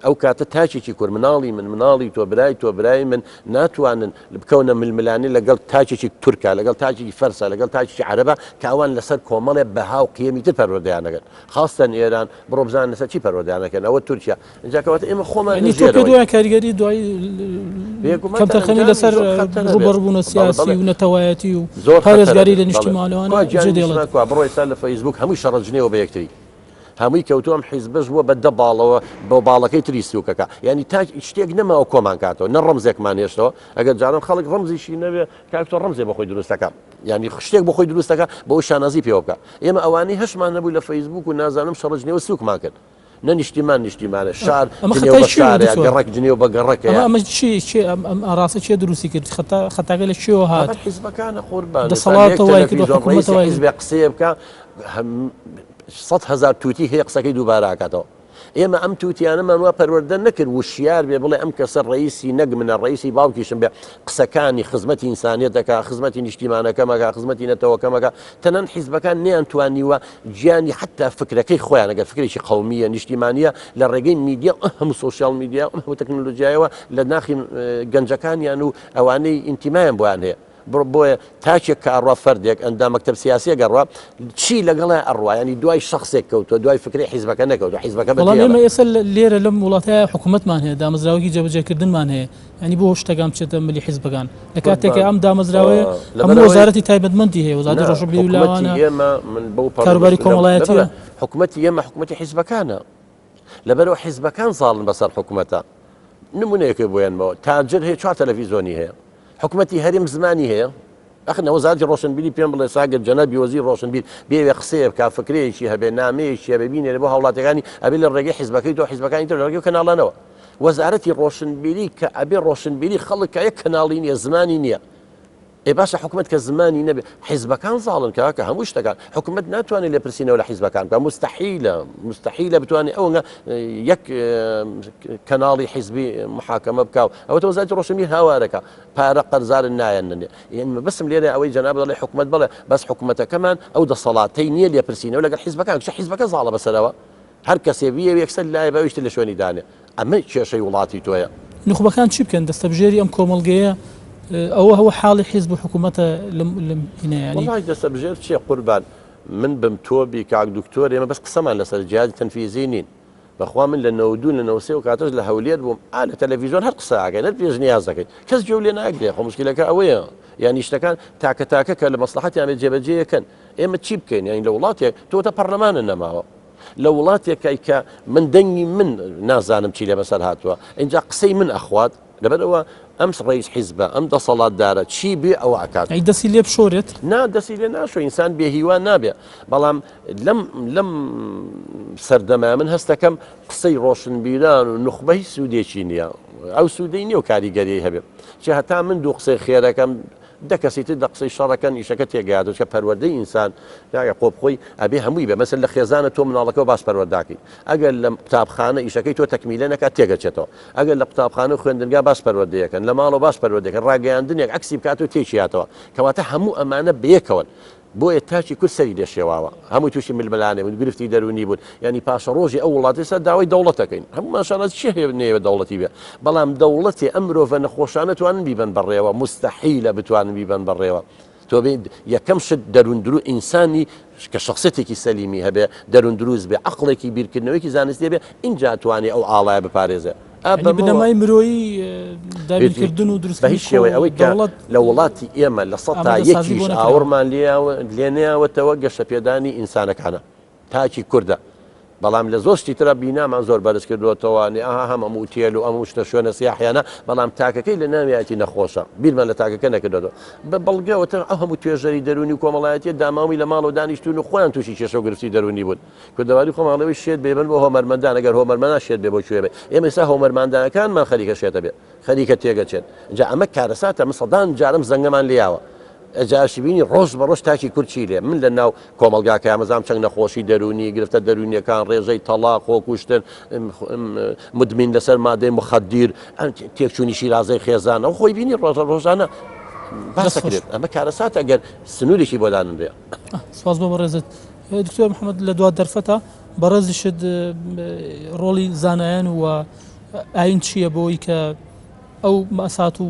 ئەو کاتە تاکێکی کورد، مناڵی من، مناڵی تۆ، برای تۆ، برای من، ناتوانن بکەونە ململانێ لەگەڵ تاکێکی تورکا، لەگەڵ تاکێکی فەرسا، لەگەڵ تاکێکی عەرەبا کە ئەوان لەسەر کۆمەڵێ بەها و قیەمی تر پەروەردەیان دەکەن. خاستەن ئێران، بڕۆ بزانە لەسەر چی پەروەردەیان دەکەن، ئەوە تورکیا. ئینجا کەواتە ئێمە خۆمان یانی تۆ پێت وایە کاریگەری دوای کەمتەرخەمی لەسەر ڕووبەڕووبوونە سیاسی و نەتەوایەتی و پارێزگاری لە نیشتیمانەوانە جێ دێڵێت؟ بڕۆ ئێستا لە فەیسبووک هەمووی شەڕە جنێوە بە یەکتری. هەمووی کەوتوە ئەم حیزبەش بووە بە دە باڵەوە بۆ باڵەکەی تری سوکەکە یعنی تا شتێک نەماوە کۆمان کاتەوە نە ڕەمزێکمان هێشتەوە ئەگەر جاران خەڵک ڕەمزیشی نەبێ کاک تۆ ڕەمزێ بە خۆی دروستەکە یعنی شتێک بۆ خۆی دروستەکە بۆ شانازی پێوە بکە ئێمە ئەوانەی هەشمان نەبوو لە فەیسبوک و نازانم شەڕجنێوە سوکمان کرد نە نیشتیمان نیشتیمانە شار جنێو بە شارە گەڕەک جنێو بە گەڕەکە ئەمە چی چی ئەم ئاڕاستە کێ دروستی کرد خەتا خەتاکە لە کوێوە هات حیزبەکانە قوربان دەسەڵاتەوە وای کردووە حکوومەتەوە حیزبێ قسەیە بکە 100 هەزار توتی هەیە قسەکەی دووبارە ئەکاتەوە. ئێمە ئەم توتیانەمان وا پەروەردە نەکرد وشیار بێ بڵێ ئەم کەسە ڕئیسی نەک منە ڕئیسی باوکیشم بێ قسەکانی خزمەتی ئینسانیەت دەکا خزمەتی نیشتیمانەکەم ئەکا خزمەتی نەتەوەکەم ئەکا تەنان حیزبەکان نەیانتوانیوە گیانی حتا فکرەکەی خۆیان ئەگەر فکرێکی قەومییە نیشتیمانییە لە ڕێگەی میدیا و هەموو سۆشیال میدیا و هەموو تەکنەلۆجیایەوە لە ناخی گەنجەکانیان و ئەوانەی ئینتیمایان بۆیان هەیە بۆیە تاکێک کە ئەڕوا فەردێک ئەندام مەکتەب سیاسیەک ئەڕوا چی لەگەڵای ئەڕوا یانی دوای شەخسێک کەوتوە دوای فکرەی حیزبەکە نەکەوتوە حیزبەکە بەڵام ئێمە ئێستا لێرە لەم وڵاتە حکوومەتمان هەیە دامەزراوەکی جێبەجێکردنمان هەیە ینی بۆ شتەکان بچێتە ملی حیزبەکان لە کاتێک ئەم دامەزراوەیە هەموو وەزارەتی تایبەتمەندی هەیە وەزارەتی ڕۆشنبیری و لاوانە ئێمە من بەو کاروباری کۆمەڵایەتیە حکوومەتی ئێمە حکوومەتی حیزبەکانە لەبەرئەوە حیزبەکان زاڵن بەسەر حکومەتە. نمونەیەکەی بۆ هێنمەوە، تاجر هەیە چوار تەلەفیزۆنی هەیە، حکومەتی هەرێم زمانی هەیە؟ ئەخ نە وەزارەتی ڕۆشنبیری پێم بڵێ ساگەر جەنابی وەزیر ڕۆشنبیر بێوێ قسەیە بکا فکرەیەکی هەبێ نامەیەکی هەبێ بینێرێ بۆ هاوڵاتیەکانی ئەبێ لە ڕێگەی حیزبەکەی تۆ حیزبەکانی تر لە ڕێگەی کەناڵانەوە وەزارەتی ڕۆشنبیری کە ئەبێ ڕۆشنبیری خەڵک کە یەک کەناڵی نییە زمانی نییە ئێ باشە حکومەت کە زمانی نەبێ حیزبەکان زاڵن کاکە هەموو شتەکان حکومەت ناتوانێت لێپرسینەوە لە حیزبەکان بکە مستحیلە مستحیلە بتوانێت ئەوەنگە یەک کەناڵی حیزبی محاکەمە بکە و ئەوە تۆ وەزارەتی ڕۆشنبیر هاوارەکە پارە قەرزارن نایەننێ یعنی بەسم لێرە ئەوەی جەناب دەڵێ حکومەت بڵێ بەس حکومەتەکەمان ئەو دەسەڵاتەی نییە لێپرسینەوە لەگەڵ حیزبەکان کچە حیزبەکە زاڵە بەسەرەوە هەر کەسێ بیەوێ یەکسەر لایە بە ئەویش تر لە شوێنی دانێ. ئەمە کێشەی وڵاتی تۆیە. نوخبەکان چی بکەن دەستەبژێری ئەم کۆمەڵگەیە ئەوە هەوە حاڵی حیزب و حکوومەتە لەم لەم هینە یانی. وەڵای دەستەبژێر چیە قوربان من بم تۆ بی کاک دکتۆر ئێمە بەس قسەمان لەسەر جیهازی تەنفیزی نین بەخوا من لە 92 لە 93 و کاتەش لە هەولێر بووم ئا لە تەلەفیزیۆن هەر قسە ئەکەین هەر پێشنیاز دەکەین کەس گوێ لێ ناگرێ خۆ مشکلەکە ئەوەیە یانی شتەکان تاکە تاکە کە لە مەسڵەحەتیان بێ جێبەجێیەکەن ئێمە چی بکەین یانی لە وڵاتێک تۆ تە پەرلەمانە نەماوە لە وڵاتێکای کە من دەنگی من نازانم چی لێ بەسەر هاتووە ئینجا قسەی من ئەخوات لەبەرئەوە ئەم ڕئیس حیزبە ئەم دەسەڵاتدارە چی بێ ئەوە ئەکات. ئەی دەستی لێ بشۆرێت؟ نا دەستی لێ ناشۆ ئینسان بێ هیوا نابێ بەڵام لەم لەم سەردەمە من هەستەکەم قسەی ڕۆشنبیران و نوخبە هیچ سوودێکی نییە ئەو سوودەی نییە و کاریگەریی هەبێ چ هەتا من دوو قسەی خێرەکەم دە کەسی تر دە قسەی شەڕەکەن ئیشەکە تێگەیاتەوە چکە پەروەردەی ئینسان کاکە قۆپ خۆی ئەبێ هەمووی بێ مەسەل لە خێزانە تۆ مناڵەکەو باش پەروەرداکەی ئەگەر لە قوتابخانە ئیشەکەی تۆ تەکمیلە نەکات تێگەچێتەوە ئەگەر لە قوتابخانە و خوێندنگا باش پەروەردەیەکەن لە ماڵەوە باش پەروەردەکەن ڕاگەیاندنێک عەکسی بکات و تێکیاتەوە کەواتە هەموو ئەمانە بەیەکەوەن بۆیە تاکی کورد سەری لێ شێواوە هەمووی تووشی ململانێ بوون گرفتی دەروونی بوون یعنی پاشەڕۆژی ئەو وڵاتەی سەر داوای دەوڵەت دەکەین هەموومان شانازی چی هەیە نەیەوێت دەوڵەتی بێ بەڵام دەوڵەتێ ئەم مرۆڤە نەخۆشانە توانن بیبەن بەڕێوە مستحیلە بتوانن بیبەن بەڕێوە تۆ بێ یەکەم شت دەروون درو ئینسانی کە شخصێتێکی سەلیمی هەبێ دەروون دروست بێ عەقڵێکی بیرکردنەوەیکی زانستی بێ ئینجا توانێ ئەو ئاڵایە بپارێزێ یانی بنەمای مرۆیی دابینکردن و دروستکردنی بە هیچ شێوەی ئەوەی کە لە وڵاتی ئێمە لە سەتا یەکیش ئاوڕمان لێ نەیاوەتەوە گەشەپێدانی ئینسانەکانە تاکی کوردە. بەڵام لە زۆر شتی ترا بینامان زۆر بەرز کردووەتەوە نێ ئەها هەم ئەم ئوتێل و ئەم شتە شوێنە سیاحیانە بەڵام تاکەکەی لە ناویایەتی نەخۆشە بیرمان لە تاکەکە نەکردۆتەوە بە بەڵگەوە تر ئەو هەموو توێژەری دەروونی و کۆمەڵایەتیە داماوی لە ماڵەوە دانیشتوون و خۆیان تووشی کێشە و گرفتی دەروونی بوون کوردەواری خۆمان ئەڵێ شێت بێ بن بۆ هۆمەرمەندان ئەگەر هۆمەرمەندان شێت بێ بۆ کوێ بێ ئێمە ئێستا هۆمەرماندانەکانمان خەریکە شێتە بێ خەریکە تێگەچێت جا ئەمە کارەساتە من سەدان جارم زەنگەمان لیاوە ئەجا بینی ڕۆژ بە ڕۆژ تاکی کورد چی لێ من لە ناو کۆمەڵگاکە مەزام چەند نەخۆشی دەروونی گرفتە دەروونیەکان ڕێژەی تەڵاق خۆکوشتن مدمین لەسەر مادەی مخدیر تێکچوونی شیرازەی خێزان ئەو خۆی بینی ڕۆژە ڕۆژانە باسەکرێت ئەمە کارەساتە ئەگەر سنوورێکی بۆ دانرێ. سپاس بۆ بەڕێزت دکتۆر محەممەد لە دوا دەرفەتە بەڕێزیشت ڕۆڵی زانایان و ئاین چییە بۆی کە ئەو مەسات و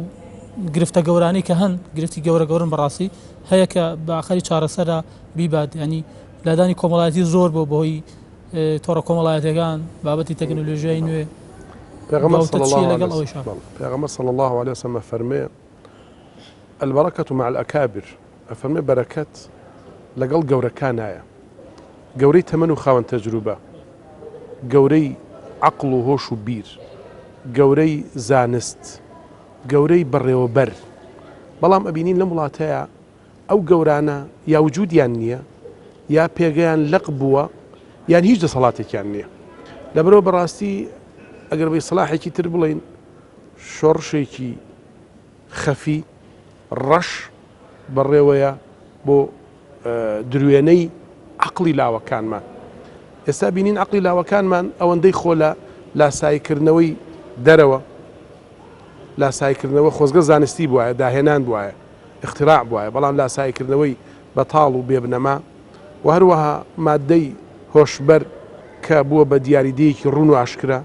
گرفتە گەورانەی کە هەن گرفتی گەورە گەورن بەڕاستی هەیە کە بە ئاخری چارەسەرە بیبات ینی لادانی کۆمەڵایەتی زۆر بۆ بەهۆی تۆڕە کۆمەڵایەتەکان بابەتی تەکنۆلۆژیای نوێ پێغەمبەر صلی الله علیه وسلم فەرمێ البرکة مع الأکابر ئەفەرمێ بەرەکەت لەگەڵ گەورەکانایە گەورەی تەمەن و خاوەن تەجروبە گەورەی عەقڵ و هۆش و بیر گەورەی زانست گەورەی بەڕێوەبەر بەڵام ئەبینین لەم وڵاتەیە ئەو گەورانە یا وجودیان نییە یا پێگەیان لەق بووە یان هیچ دەسەڵاتێکیان نییە لەبەرەوە بەڕاستی ئەگەر بە ئیسڵاحێکی تر بڵین شۆڕشێکی خەفی ڕەش بەڕێوەیە بۆ دروێنەی عەقڵی لاوەکانمان. ئێستا بینین عەقڵی لاوەکانمان ئەوەندەی خۆ لە لاساییکردنەوەی دەرەوە، لاساییکردنەوە خۆزگە زانستی بوایە، داهێنان بوایە، ئیختراع بوایە، بەڵام لاساییکردنەوەی بەتاڵ و بێبنەما و هەروەها ماددەی هۆشبەر کە بووە بە دیاریدەیەکی ڕوون و ئاشکرا،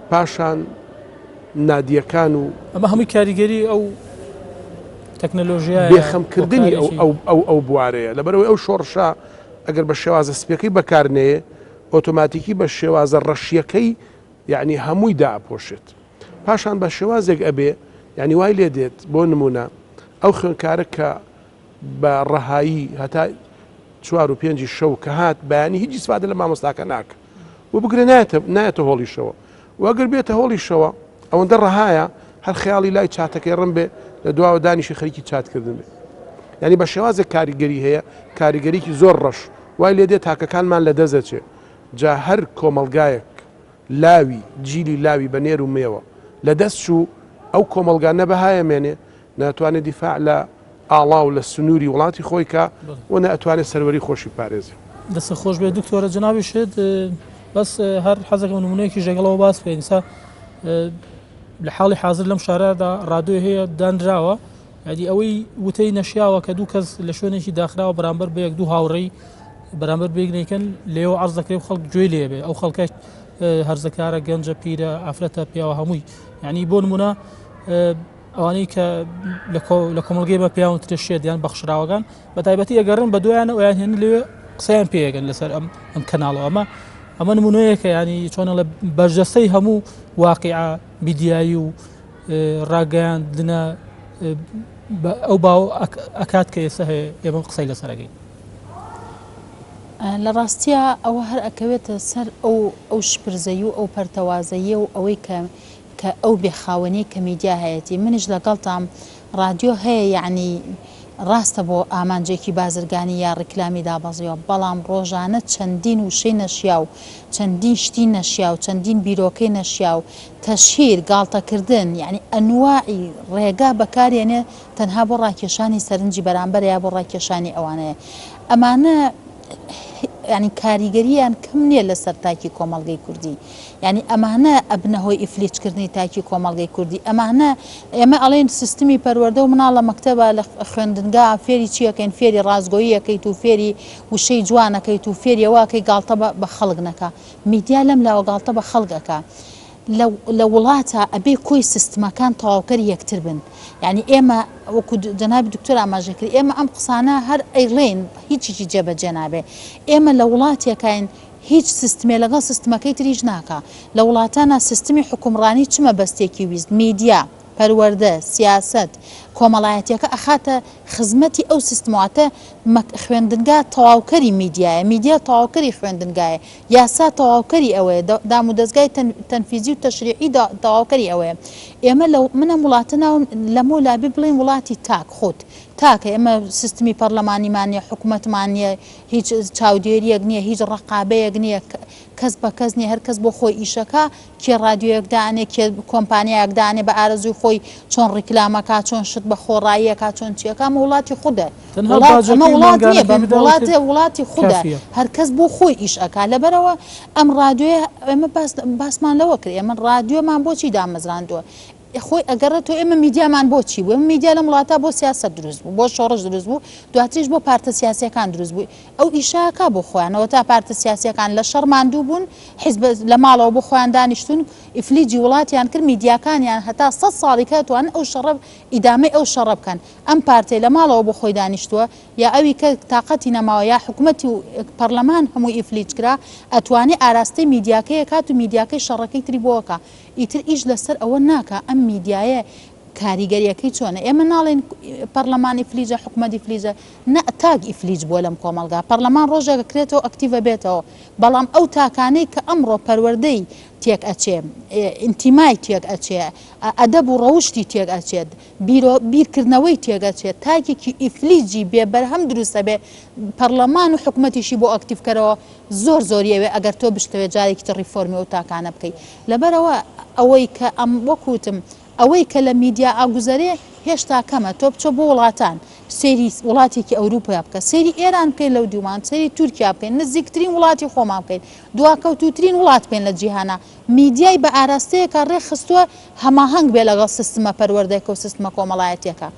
پاشان نادیەکان و. ئەمە هەمووی کاریگەری ئەو تەکنەلۆژیایە بێخەمکردنی ئەو ئەو ئەو بوارەیە لەبەرئەوەی ئەو شۆڕشە ئەگەر بە شێوازە سپیەکەی بەکار نەیێ ئۆتۆماتیکی بە شێوازە ڕەشیەکەی یعنی هەمووی دائەپۆشێت پاشان بە شێوازێک ئەبێ یعنی وای لێ دێت بۆ نمونە ئەو خوێنکارە کە بە ڕەهایی هەتا چوار و پێنجی شەو کە هات بەیانی هیچ ئیسفادە لە مامۆستاکە ناکە و بگرە نایەتە نایەتە هۆڵیشەوە و ئەگەر بێتە هۆڵیشەوە ئەوەندە ڕەهایە هەر خەیاڵی لای چاتەکەی ڕم بێ لە دواوە دانیشی خەریکی چاتکردن بێ یعنی بە شێوازێک کاریگەری هەیە کاریگەریکی زۆر ڕەش وای لێ دێ تاکەکانمان لە دەست دەچێ جا هەر کۆمەڵگایەک لاوی جیلی لاوی بە نێر و مێوە لە دەست چوو ئەو کۆمەڵگا نە بەهایە مێنێ نە ئەتوانێ دیفاع لە ئاڵا و لە سنووری وڵاتی خۆی کا و نە ئەتوانێ سەروەری خۆشی بپارێزێ. دەستت خۆش بێت دکتۆرە جەنابیشت بەس هەر حەزەکەم نمونەیەکیش لەگەڵەوە باس بکەین ئێستا لە حاڵی حاضر لەم شارەدا ڕادیۆ هەیە دانراوە یادی ئەوەی وتەی نەشیاوە کە دوو کەس لە شوێنێکی داخراوە بەرامبەر بە یەک دوو هاوڕێی بەرامبەر بێک نیکەن لێەوە عرض دەکرێت و خەڵک گوێی لێبێ ئەو خەڵکە هەرزەکارە گەنجە پیرە ئافرەتە پیاوە هەمووی یعنی بۆ نمونە ئەوانەی کە لە کۆمەڵگەی بە پیاون ترە شێت یان بەخشراوەکان بە تایبەتی ئەگەڕن بە دویانە ئەویان هێن لەوێ قسەیان پێیەگەن لەسەر ئەم ئەم کەناڵەوە ئەمە ئەمە نمونەیەکە ینی چۆنە لە بەرجەستەی هەموو واقیع میدیایی و ڕاگەیاندنە ئەو باو ئەکات کە ئێستا هەیە ئێمە قسەی لەسەرەکەین. لە ڕاستیا ئەوە هەر ئەکەوێتە سەر ئەو ئەو شپرزەیی و ئەو پەرتەوازەییە و ئەوەی کە کە ئەو بێ خاوەنیەی کە میدیا هەیەتی منیش لەگەڵتام ڕادیۆ هەیە یەعنی ڕاستە بۆ ئامانجێکی بازرگانی یا ڕیکلامی دابەزیوە بەڵام ڕۆژانە چەندین وشەی نەشیاو چەندین شتی نەشیاو چەندین بیرۆکەی نەشیاو تەشهیر گاڵتەکردن یەعنی ئەنواعی ڕێگا بەکارێنێ تەنها بۆ ڕاکێشانی سەرنجی بەرامبەرە یا بۆ ڕاکێشانی ئەوانەیە ئەمانە یانی کاریگەریان کەم نییە لەسەر تاکی کۆمەڵگەی کوردی یانی ئەمانە ئەبنە هۆی ئیفلیج کردنی تاکی کۆمەڵگەی کوردی ئەمانە ئێمە ئەڵێن سیستمی پەروەردە و مناڵ لە مەکتەبە لە خوێندنگا فێری چیەکەین فێری ڕاستگۆیی ئەکەیت و فێری وشەی جوان ئەکەیت و فێری ئەوە ئەکەی گاڵتە بە خەڵک نەکا میدیا لەم لاوە گاڵتە بە خەڵک ئەکا لە لە وڵاتا ئەبێ کۆی سیستمەکان تەواوکەری یەکتر بن یانی ئێمە وەکو جەنابی دکتۆر ئاماژەی کرد ئێمە ئەم قسانە هەر ئەیڵێین هیچیشی جێبەجێ نابێ ئێمە لە وڵاتێکاین هیچ سیستمێ لەگەڵ سیستمەکەی تریش ناکا لە وڵاتانا سیستمی حوکمڕانی چ مەبەستێکی ویست میدیا پەروەردە سیاسەت. کۆمەڵایەتیەکە ئەخاتە خزمەتی ئەو سیستمە واتە خوێندنگا تەواوکەری میدیایە، میدیا تەواوکەری خوێندنگایە، یاسا تەواوکەری ئەوەیە، دامودەزگای تەنفیزی و تەشریعی تەواوکەری ئەوەیە. ئێمە لە من ئەم وڵاتە ناوم لەمەو لابێ بڵێین وڵاتی تاک خود تاکە، ئێمە سیستمی پەرلەمانیمان نییە، حکومەتمان نییە، هیچ چاودێرییەک نییە، هیچ ڕەقابەیەک نییە، کەس بە کەس نییە، هەر کەس بۆ خۆی ئیشەکا، کێ ڕادیۆیەک دائەنێ، کێ کۆمپانیایەک دائەنێ بە ئارەزووی خۆی چۆن ڕیکلام ئەکا، چۆن شت بە خۆڕایی ئەکا، چۆن چی ئەکا، ئەمە وڵاتی خودە. تەنها وڵات ئەمە باجەکەی وڵات نییە مانگانەکەی بەم بداوە وڵاتە تر وڵاتی خودە کافیە. هەر کەس بۆ خۆی ئیش ئەکا لەبەرئەوە ئەم ڕادیۆیە ئێمە باس باسمان لەوە کرد ئێمە ڕادیۆمان بۆچی دامەزراندووە خۆی ئەگەڕێتەوە ئێمە میدیامان بۆچی بوو ئێمە میدیا لەم وڵاتە بۆ سیاسەت دروست بوو بۆ شۆڕش دروست بوو دواتریش بۆ پارتە سیاسیەکان دروست بوو ئەو ئیشە ئەکا بۆ خۆیانەوە تا پارتە سیاسیەکان لە شەڕ ماندوو بوون حیزب لە ماڵەوە بۆ خۆیان دانیشتوون ئیفلیجی وڵاتیان کرد میدیاکانیان هەتا سەد ساڵی کە توان ئەو شەڕە ئیدامەی ئەو شەڕە بکەن ئەم پارتەی لە ماڵەوە بۆ خۆی دانیشتووە یا ئەوی کە تاقەتی نەماوە یا حکومەتی و پەڕلەمان هەمووی ئیفلیج کرا ئەتوانێ ئاراستەی میدیاکەی ئەکات و میدیاکەی شەڕەکەی تری بۆ ئەکا ئیتر ئیش لەسەر ئەوە ناکا ئەم میدیایە کاریگەریەکەی چۆنە ئێمە ناڵێین پەڕلەمان ئیفلیجە حکومەت ئیفلیجە نا تاک ئیفلیج بووە لەم کۆمەڵگا پەڕلەمان ڕۆژێک ئەکرێتەوە ئەکتیڤ ئەبێتەوە بەڵام ئەو تاکانەی کە ئەمڕۆ پەروەردەی تێک ئەچێ ئینتیمای تێک ئەچێ ئەدەب و ڕەوشتی تێک ئەچێت بیرۆ بیرکردنەوەی تێک ئەچێت تاکێکی ئیفلیجی بێ بەرهەم دروست ئەبێ پەڕلەمان و حکومەتیشی بۆ ئەکتیڤ کەرەوە زۆر زۆری ئەوێ ئەگەر تۆ بشتەوێ جارێکی تر ڕیفۆرمی ئەو تاکانە بکەی لەبەرئەوە ئەوەی کە ئەم وەک وتم ئەوەی کە لە میدیا ئەگوزەرێ هێشتا کەمە تۆ بچۆ بۆ وڵاتان سەیری وڵاتێکی ئەوروپا بکە سەیری ئێران بکەین لەو دیومان سەیری تورکیا بکەین نزیکترین وڵاتی خۆمان بکەین دواکەوتووترین وڵات بکەین لە جیهانا میدیای بە ئاراستەیەکا ڕێکخستووە هەماهەنگ بێ لەگەڵ سیستمە پەروەردەکە و سیستمە کۆمەڵایەتیەکە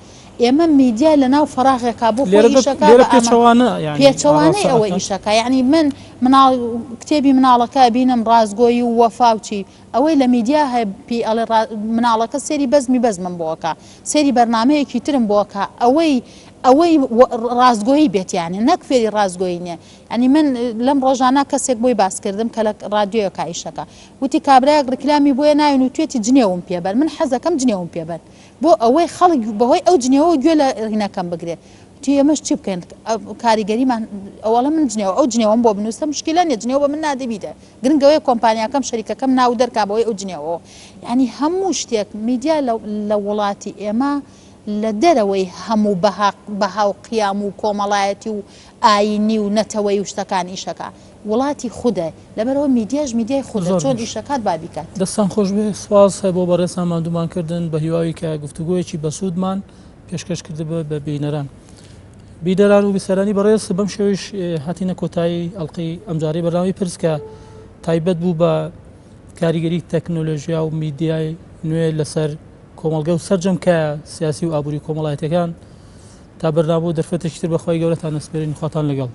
ئێمە میدیا لە ناو فەراغێکا بۆ خۆی لێرە ئیشەکا لێرە بە ئامانج پێچەوانە یانی پێچەوانەی ئاڕاستە ئەوە ئەکات. ئیشەکا یانی من مناڵ کتێبی مناڵەکە ئەبینم ڕاستگۆیی و وەفا و چی ئەوەی لە میدیا هەیە پێی ئەڵێ ڕا مناڵەکە سێری بەزمی بەزمم بۆ ئەکا سێری بەرنامەیەکی ترم بۆ ئەکا ئەوەی ئەوەی ڕاستگۆیی بێت یانی نەک فێری ڕاستگۆیی نیە یانی من لەم ڕۆژانە کەسێک بۆی باس کردم کە لە ڕادیۆیەکا ئیشەکا وتی کابرایەک ڕیکلامی بۆیە ناوین وتوێتی جنێوم پێ بەر من حەزەکەم جنێوم پێ بەن بۆ ئەوەی خەڵک بەهۆی ئەو جنێوەوە گوێ لە ڕینەکەم بگرێ وتی ئێمەش چی بکەین کاریگەریمان ئەوەڵە من جنێوە ئەو جنێوەم بۆ بنووسە مشکیلە نیە جنێو بە من نادەی بیدە گرنگ ئەوەیە کۆمپانیاکەم شەریکەکەم ناو دەرکا بەهۆی ئەو جنێوەوە یانی هەموو شتێک میدیا لە وڵاتی ئێمە لە دەرەوەی هەموو بەها بەها و قیام و کۆمەڵایەتی و ئایینی و نەتەوەیی و شتەکان ئیشەکا وڵاتی خودە لەبەرئەوە میدیاش میدیای خودە زۆر چۆن باش. ئیشەکات با بیکات. دەستان خۆش بێ سوپاس بۆ بەڕێزتان ماندوومان کردن بەهیواوی کە گفتوگۆیەکی بەسوودمان پێشکەش کردبێ بە بینەران. بینەران و بیسەرانی بەڕێز بەم شێوەیش هاتینە کۆتایی ئەڵقەی ئەمجارەی بەرنامەی پرس کە تایبەت بوو بە کاریگەری تەکنۆلۆژیا و میدیای نوێ لەسەر کۆمەڵگە و سەرجەم کایە سیاسی و ئابووری کۆمەڵایەتەکان تا بەرنامە و دەرفەتێکی تر بەخوای گەورەتان ئەسپێرین خواتان لەگەڵ.